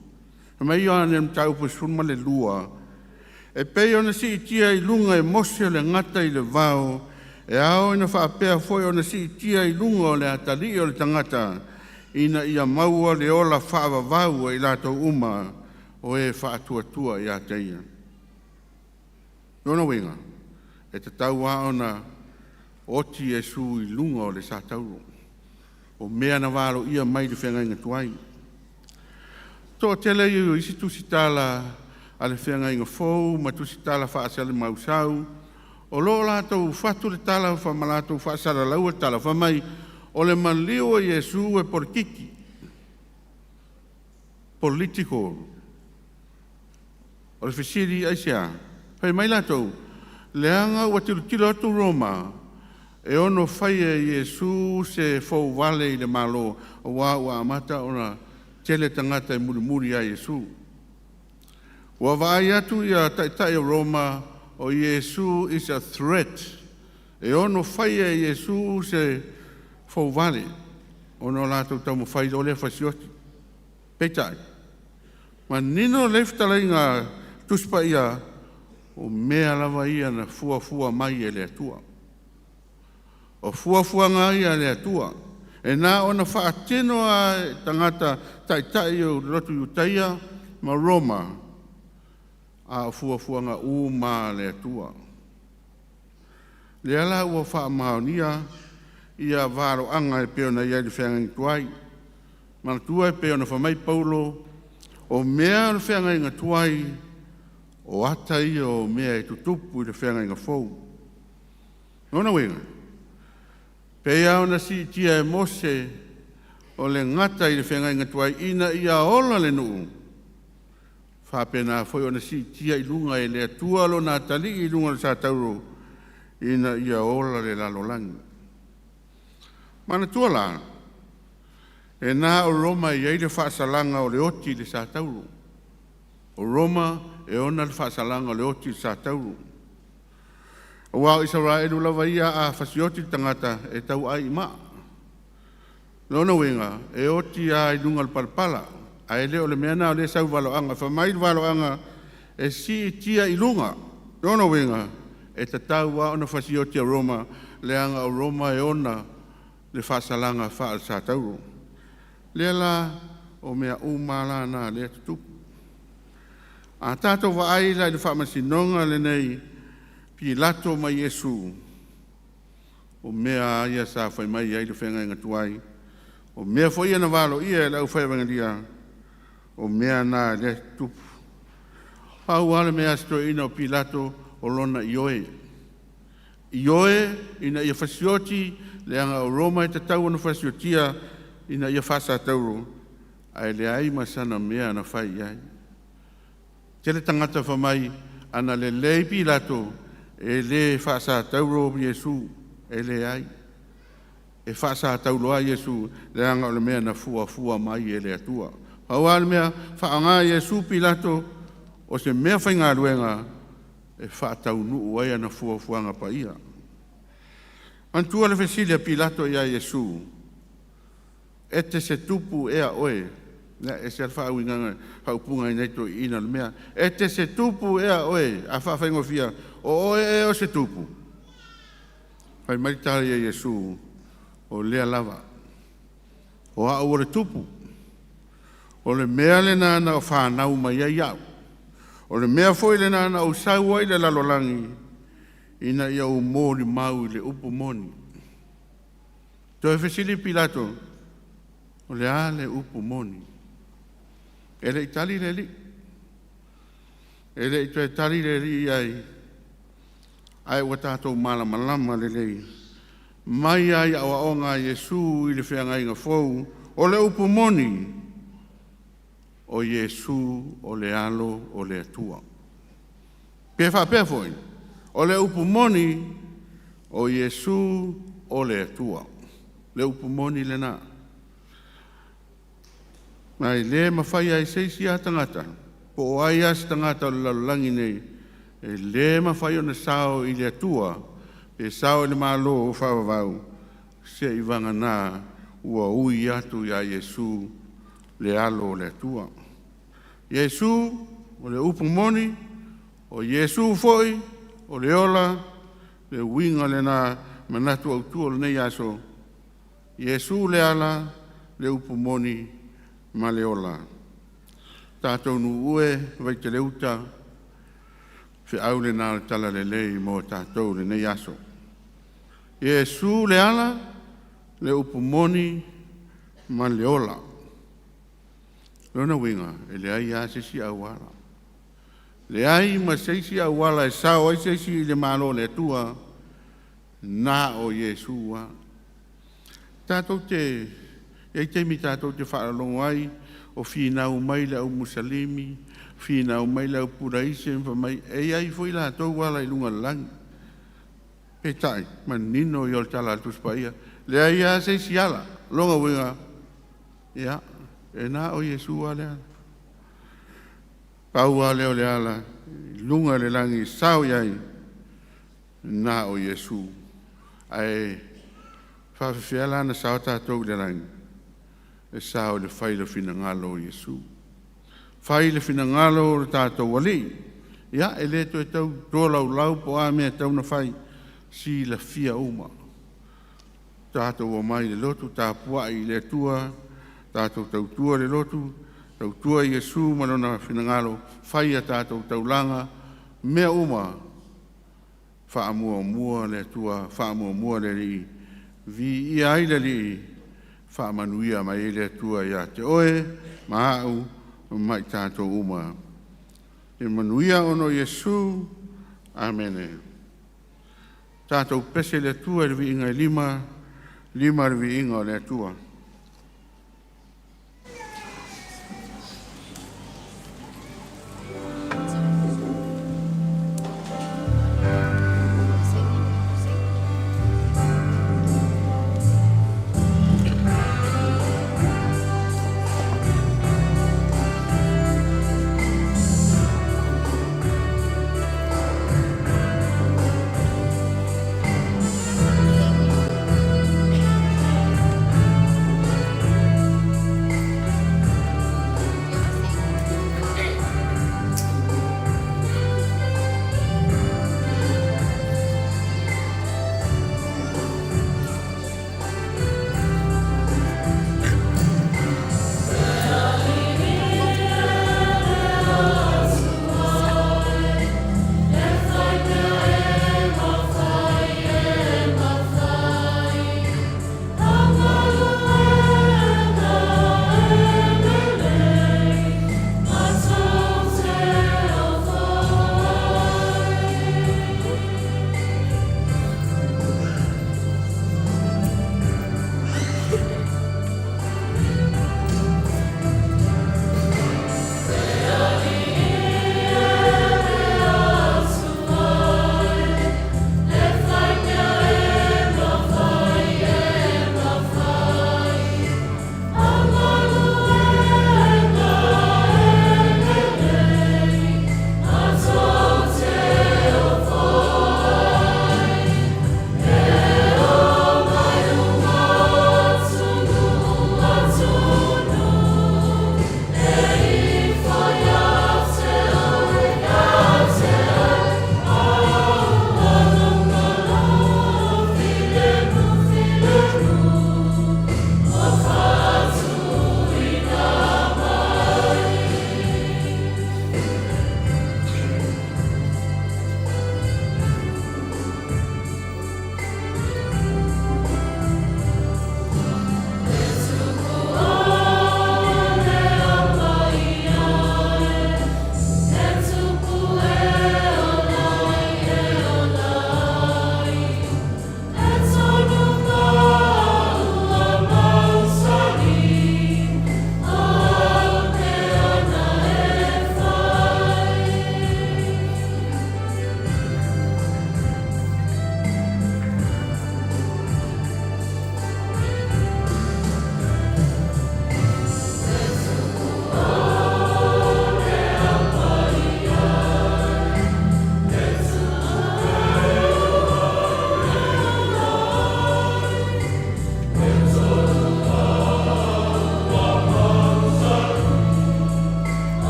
Fai mai Ioane i le Mataupu 12, e pei ona siitia i luga e Mose le gata i le vao, e ao ina faapea foi ona siitia i luga o le Atalii o le Tagata, ina ia maua le ola faavavau e i latou uma o e faatuatua ia te Ia. Lona uiga, e tatau lava ona oti Iesu i luga o le satauro, o mea na valoia mai le feagaiga tuai. Toatele ia o isi tusitala a le Feagaiga Fou ma tusitala faasalamausau o lo o latou fatu le tala ma latou faasalalaua le tala fai mai, o le maliu o Iesu e polokiki, political. O le fesili, aisea? Fai mai latou, leaga ua tilotilo atu Roma e ono faia e Iesu se fouvale i le Malo, aua ua amata ona tele tagata e mulimuli ia Iesu. Ua vaai atu ia taitai o Roma o Iesu is a threat, e ono faia e Iesu se fouvale ona o latou taumafai loa lea e fasioti. Peitai, Manino lelei fetalaiga Tusi Paia, o mea lava ia na fuafua mai e le Atua. O fuafuaga ia a le Atua e na ona faatino lava e tagata taitai o le lotu Iutaia ma Roma, a o fuafuaga uma a le Atua. Lea la ua faamaonia ia valoaga e pei ona i ai le feagaiga tuai. Manatua e pei ona fai mai Paulo, o mea o le feagaiga tuai, o ata ia o mea e tutupu i le feagaiga fou. O lona uiga, pei lava ona siitia e Mose o le gata i le feagaiga tuai ina ia ola le nuu, faapena foi ona siitia i luga e le Atua lona atalii i luga o le satauro ina ia ola le lalolagi. Manatua la, e na o Roma e i ai le faasalaga o le oti i le satauro. O Roma e ona le faasalaga o le oti i le satauro. Aua o Isaraelu lava ia a fasioti le tagata e tauaai i maa. Lona uiga, e oti lava i luga o le palapala, ae le o le mea lena o lea e sau i le valoaga. Fai mai le valoaga e siitia i luga. Lona uiga, e tatau lava ona fasioti e Roma, leaga o Roma e ona le faasalaga faale-satauro. Lea la o mea uma lava na o lea e tutupu. A tatou vaai la i le faamasinoga lenei Pilato ma Iesu, o mea lava ia sa fai mai ai le feagaiga tuai, o mea foi ia na valoia e le aufai Evagelia, o mea na lea e tutupu. Pau lava le mea a si toeaina o Pilato o lona ioe, ioe ina ia fasioti leaga o Roma e tatau ona fasiotia ina ia faasatauro, ae leai ma sana mea na fai i ai. Tele tagata fai mai ana lelei Pilato e le faasatauro Iesu. E leai, e faasatauro lava Iesu leaga o le mea na fuafua mai e le Atua. Pau lava le mea, faaaoga e Iesu Pilato o se meafaigaluega e faataunuu ai ana fuafuaga paia. Manatua le fesili a Pilato ia Iesu, “E te se tupu ea oe?” Ia e ese lava le faauigaga faaupuga a nai toeaiina o le mea, “E te se tupu ea oe?” A faafaigofie, “O oe ea o se tupu?” Fai mai le tali a Iesu, “O lea lava, o au o le tupu. O le mea lena na fanau mai ai au. O le mea foi lena na ou sau ai i le lalolagi, ina ia ou molimau i le upu moni.” Toe fesili Pilato, “O le a le upu moni?” E le i tali le alii. E le i toe tali le alii i ai, ae ua tatou malamalama lelei mai lava i aoaoga a Iesu i le feagaiga fou, o le upu moni, o Iesu o le Alo o le Atua. Pe faapea foi, o le upu moni, o Iesu o le Atua. Le upu moni lena. Ma e le mafai lava e se isi lava tagata, po o ai lava se tagata o le lalolagi nei, e le mafai ona sao i le Atua pe sao i le Malo faavavau seiavagana ua ui atu ia Iesu le Alo o le Atua. Iesu o le upu moni, o Iesu foi o le ola, le uiga lena manatu autu o lenei aso, Iesu le ala, le upu moni ma le ola. Tatou nuu e Vaitele-uta, feau lena o le talalelei mo tatou i lenei aso. Iesu le ala, le upu moni ma le ola. Lona uiga, e leai lava se isi auala, leai ma se isi auala e sao ai se isi i le Malo o le Atua, na o Iesu lava. Tatou te i ai taimi tatou te faalogo ai o finau mai le au Musalimi, finau mai le au Pulaise ma fai mai e i ai foi latou ala i luga o le lagi. Peitai, manino ia o le tala a le Tusi Paia, leai lava se isi ala. Lona uiga, ia, e na o Iesu lava le ala. Pau lava lea o le ala i luga o le lagi e sao i ai, na o Iesu. Ae faapefea la ona sao tatou i le lagi? E sao i le fai o le finagalo o Iesu. Fai le finagalo o le tatou Alii. Ia, e le toe tau tolaulau po o a mea e tatau ona fai, silafia uma. Tatou omai i le lotu, tapuai i le Atua, tatou tautua le lotu, tautua Iesu ma Lona finagalo, fai a tatou taulaga, mea uma, faamuamua le Atua, faamuamua le Alii, viia ai le Alii, faamanuia mai ai le Atua ia te oe ma au ma i tatou uma. Ia manuia ona o Iesu. Amene. Tatou pese i le Atua i le viiga e lima, lima le viiga o le Atua.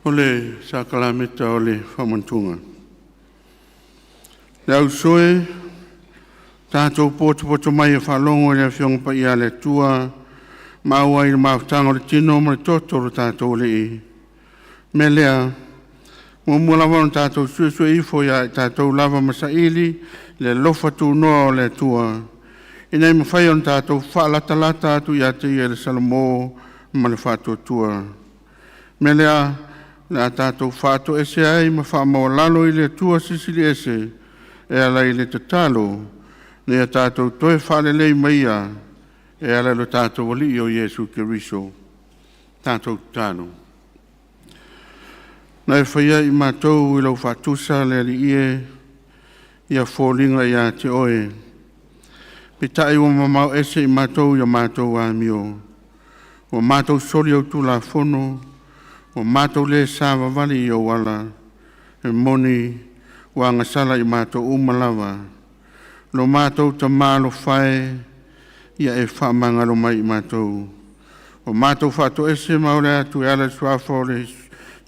O le sakalameta o le faamanatuga. Le auso e, tatou potopoto mai e faalogo i le Afioga Paia a le Atua ma auai le mafutaga o le Tino ma le Toto o lo tatou Alii. O le mea lea, muamua lava ona tatou suesue ifo ia i tatou lava ma saili le alofa tunoa o le Atua, ina ia mafai ona tatou faalatalata atu ia te Ia i le salamo ma le faatuatua. O le mea lea, o le a tatou faatoese ai ma faamaualalo i le Atua Silisili Ese e ala i le tatalo, ina ia tatou toe faalelei mai Ia e ala i lo tatou Alii o Iesu Keriso. Tatou tatalo. Na e faia i matou i lou faatusa le Alii e, ia foliga ia te Oe, peitai ua mamao ese i matou i a matou amio, ua matou soli Au Tulafono, ua matou le savavali i Ou ala. E moni ua agasala i matou uma lava. Lo matou Tama alofa e, ia e faamagalo mai i matou. Ua matou faatoese ma ole atu e ala i le Suafa o le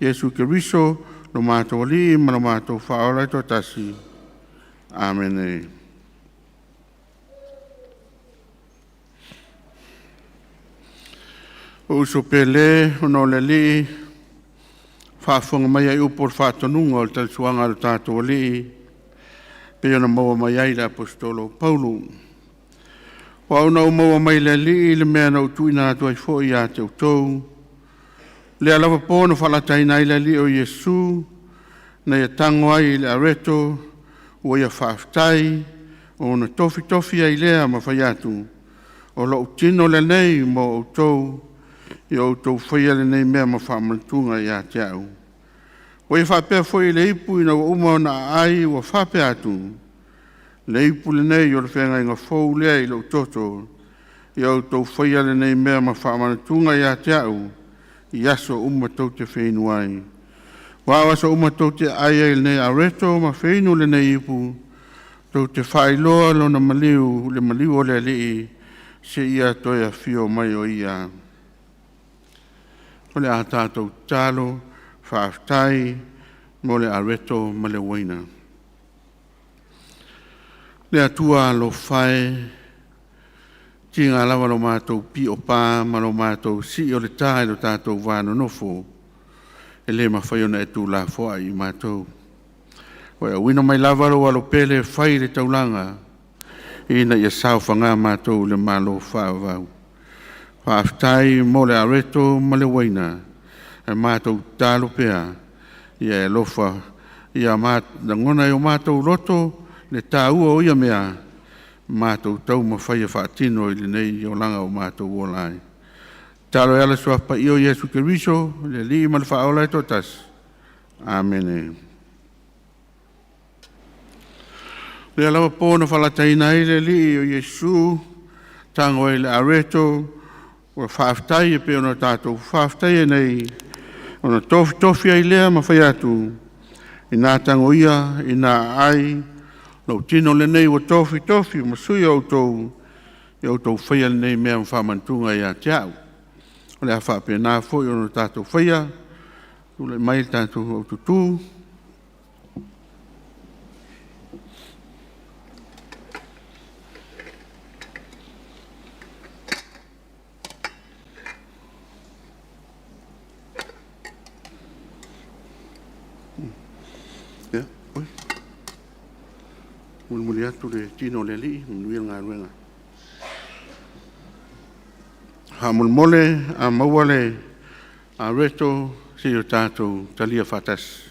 Iesu Keriso, lo matou Alii ma lo matou Faaola e toatasi. Amene. Ou uso pele, ona o le Alii, faafofoga maia i upu o le faatonuga o le tausuaga a lo tatou Alii, pei ona maua mai ai e le Aposetolo o Paulo. Aua ua ou maua mai le Alii le mea na ou tuuina atu ai foi ia te outou, lea lava po na faalataina ai le Alii o Iesu, na ia tago ai i le areto, ua ia faafetai, ona tofitofi ai lea ma fai atu, “O lou tino lenei mo outou, ia outou faia lenei mea ma faamanatuga ia te au.” Ua ia faapea foi i le ipu ina ua uma ona aai ua faapea atu, “Le ipu lenei o le feagaiga fou lea i lou toto. Ia outou faia lenei mea ma faamanatuga ia te au i aso uma tou te feinu ai. Aua o aso uma tou te aai ai i lenei areto ma feinu lenei ipu, tou te faailoa lona maliu, le maliu o le Alii, seia toe afio mai o Ia. O le a tatou tatalo, faafetai mo le areto ma le uaina. Le Atua alofa e, tiga lava lo matou piopa ma lo matou sii o le ta i lo tatou va nonofo, e le mafai ona e tuulafoai i matou. Ua e auina mai lava lou Alo pele e fai le taulaga ina ia saofaga matou i le Malo faavavau. Faafetai mo le areto ma le uaina, ae matou tatalo pea, ia e alofa ia lagona e o matou loto le taua o ia mea, matou taumafai e faatino i lenei olaga o matou ola ai. Tatalo e ala i le Suafa Paia o Iesu Keriso, le Alii ma le Faaola e toatasi. Amene. O lea lava po na faalataina ai le Alii o Iesu, tago ai i le areto, ua faafetai e pei ona tatou faafetaia nei, ona tofitofi ai lea ma fai atu, “Ina tagoia, ina aai, lou tino lenei ua tofitofi ma sui o outou, ia outou faia lenei mea ma faamanatuga ia te au.” O le a faapena foi ona tatou faia, tulai mai le tatou aututu. Ia, oi, mulimuli atu le tino o le Alii, manuia le galuega. Faamolemole a maua le areto, se i o tatou talia faatasi.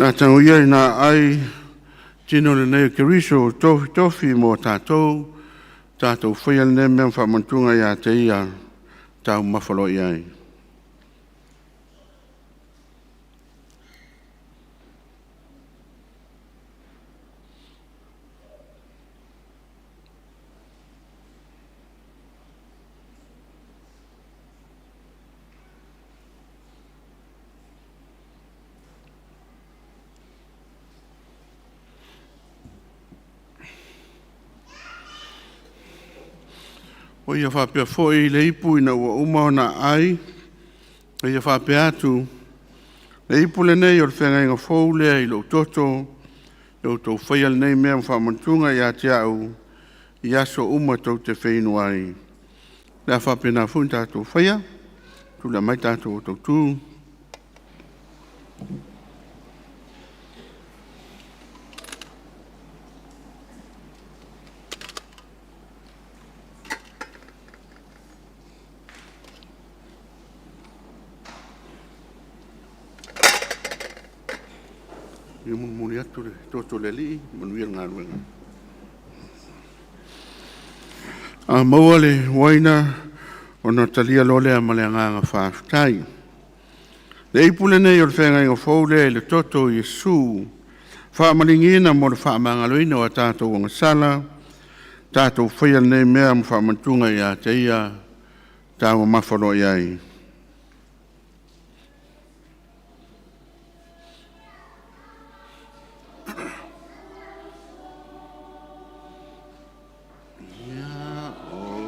Na tagoia ina aai tino lenei o Keriso ua tofitofi mo tatou, tatou faia lenei mea ma faamanatuga ia te Ia, taumamafa loa i ai. O ia faapea foi le ipu ina ua uma ona aai, ma ia faapea atu, “Le ipu lenei o le feagaiga fou lea i lou toto, ia outou faia lenei mea ma faamanatuga ia te au i aso uma tou te feinu ai.” O le a faapena foi ona tatou faia, tulai mai tatou tautu. Ia molimoli atu le toto o le Alii, manuia le galuega. A maua le uaina ona talia loa lea ma le agaga faafetai. Le ipu lenei o le feagaiga fou lea i le toto o Iesu, faamalieina mo le faamagaloina o a tatou agasala, tatou faia lenei mea ma faamanatuga ia te Ia, taumamafa loa i ai. Ia ou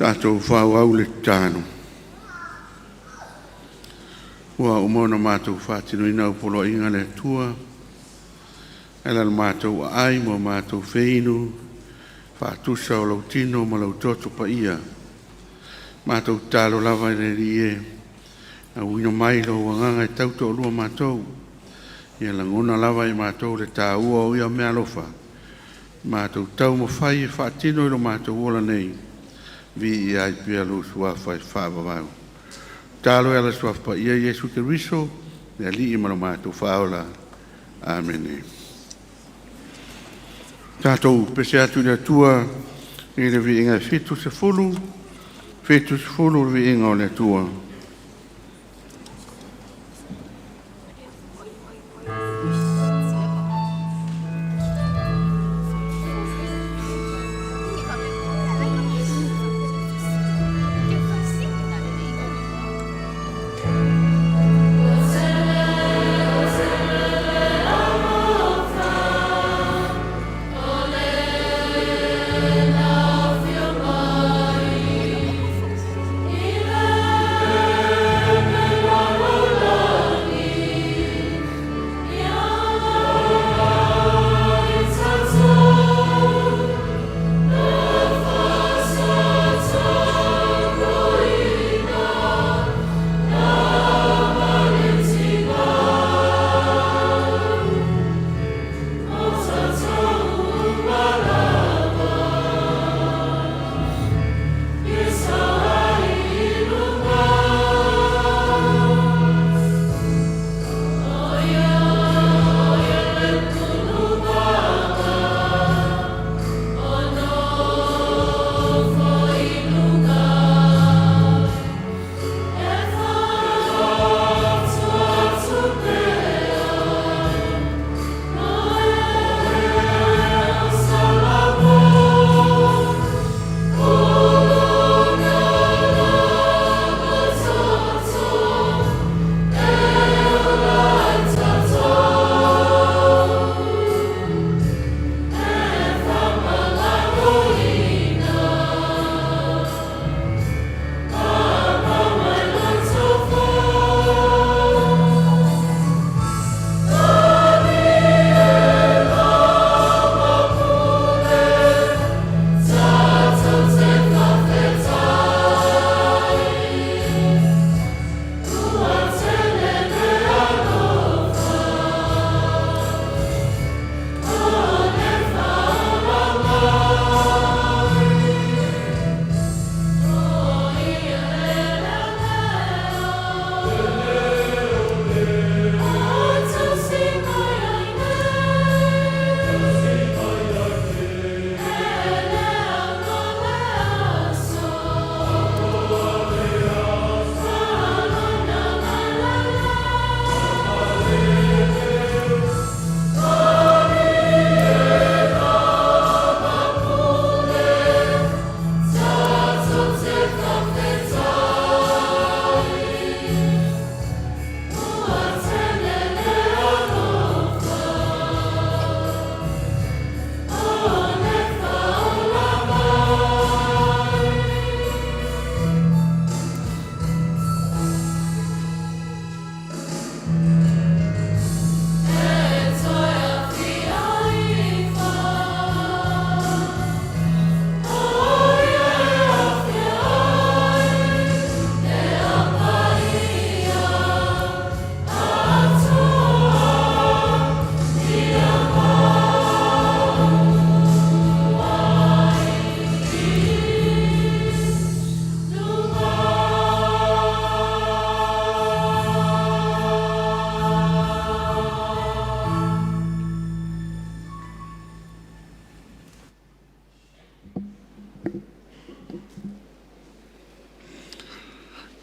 Tatou faaauau le tatalo. Ua uma ona matou faatinoina au poloaiga a le Atua e ala i lo matou aai ma matou feinu faatusa o lou tino ma lou toto paia. Matou tatalo lava i le Alii e auina mai lou agaga e tautoalua matou, ia lagona lava e matou le taua o ia meaalofa, matou taumafai e faatino i lo matou ola nei, viia ai pea lou suafa e faavavau. Tatalo e ala i le suafa paia Iesu Keriso, le Alii ma lo matou Faaola. Amene. Tatou pese atu i le Atua i le viiga e 70, 70 le viiga o le Atua.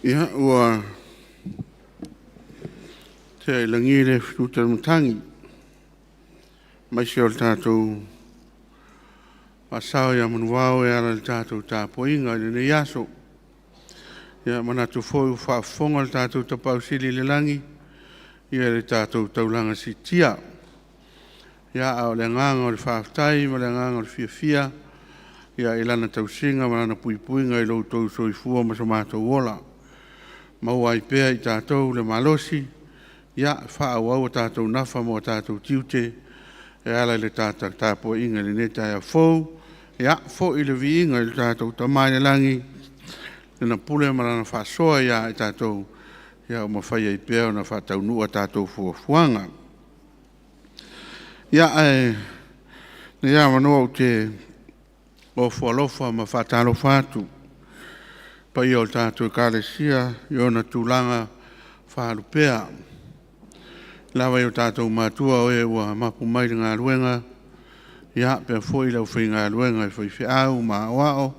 Ia, ua tea i lagi le fetuta o le matagi, aemaise o le tatou faasao ia manuvao e ala i le tatou tapuaiga i lenei aso. Ia, e manatu foi ua faafofoga le tatou Tapaau Sili i le lagi i le tatou taulaga siitia. Ia, a o le agaga o le faafetai ma le agaga o le fiafia i Lana tausiga ma Lana puipuiga i lo outou soifua ma so matou ola, maua ai pea e i tatou le malosi e faaauau a tatou nafa ma o tatou tiute e ala i le tapuaiga i lenei taeao fou. Ia, foi le viiga i le tatou Tama i le lagi i Lana pule ma Lana faasoa ia i tatou ua mafai ai pea ona faataunuu a tatou fuafuaga. Ia, ae o lenei avanoa ou te ofo alofa ma faatalofa atu i le paia o le tatou Ekalesia i ona tulaga faalupea, i le lava i o tatou matua o e ua mapu mai i le galuega, ia faapea foi le aufaigaluega i faifeau ma aoao,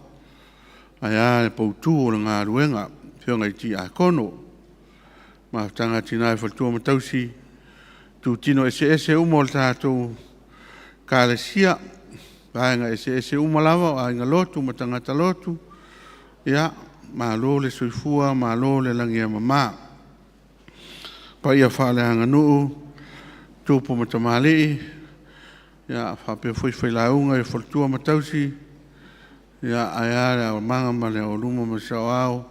ae a le poutu o le galuega, afioga i tiakono, Mafutaga a Tina i Faletua ma Tausi, itutino eseese uma o le tatou Ekalesia, vaega eseese uma lava o aiga lotu ma tagata lotu, ia, malo le soifua malo le lagi e mama. Paia faaleaganuu, tupu ma tamalii, faapea foi failauga, faletua ma tausi, ae a le aumaga ma le aualuma ma le saoao,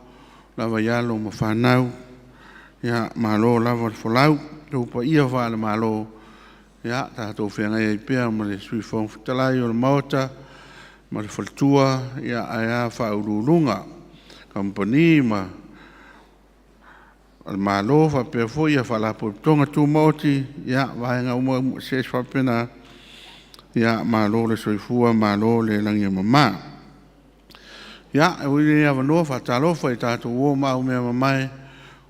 le lava i alo ma fanau, ia malo lava le folau. O outou paia faale-Malo, ia tatou feagai ai pea ma le Sui Fofoga Fetalai o le Maota ma le faletua, ae a Faauluuluga, Kamupani ma a le Malo faapea foi Faalapotopotoga Tumaoti, vaega uma eseese faapena, malo le soifua malo le lagi e mama. Ia, e avea foi lenei avanoa e faatalofa i a tatou uo ma aumeamamae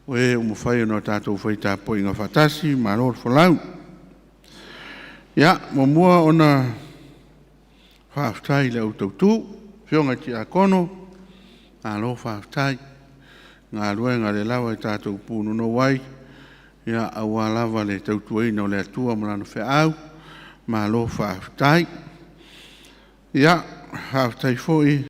o e ua mafai ona tatou fai tapuaiga faatasi, malo le folau. Ia, muamua ona faafetai i le au tautu, afioga i tiakono, malo faafetai i galuega lea lava ua tatou punonou ai aua lava le tautuaina o le Atua ma Lana feau, malo faafetai. Ia, faafetai foi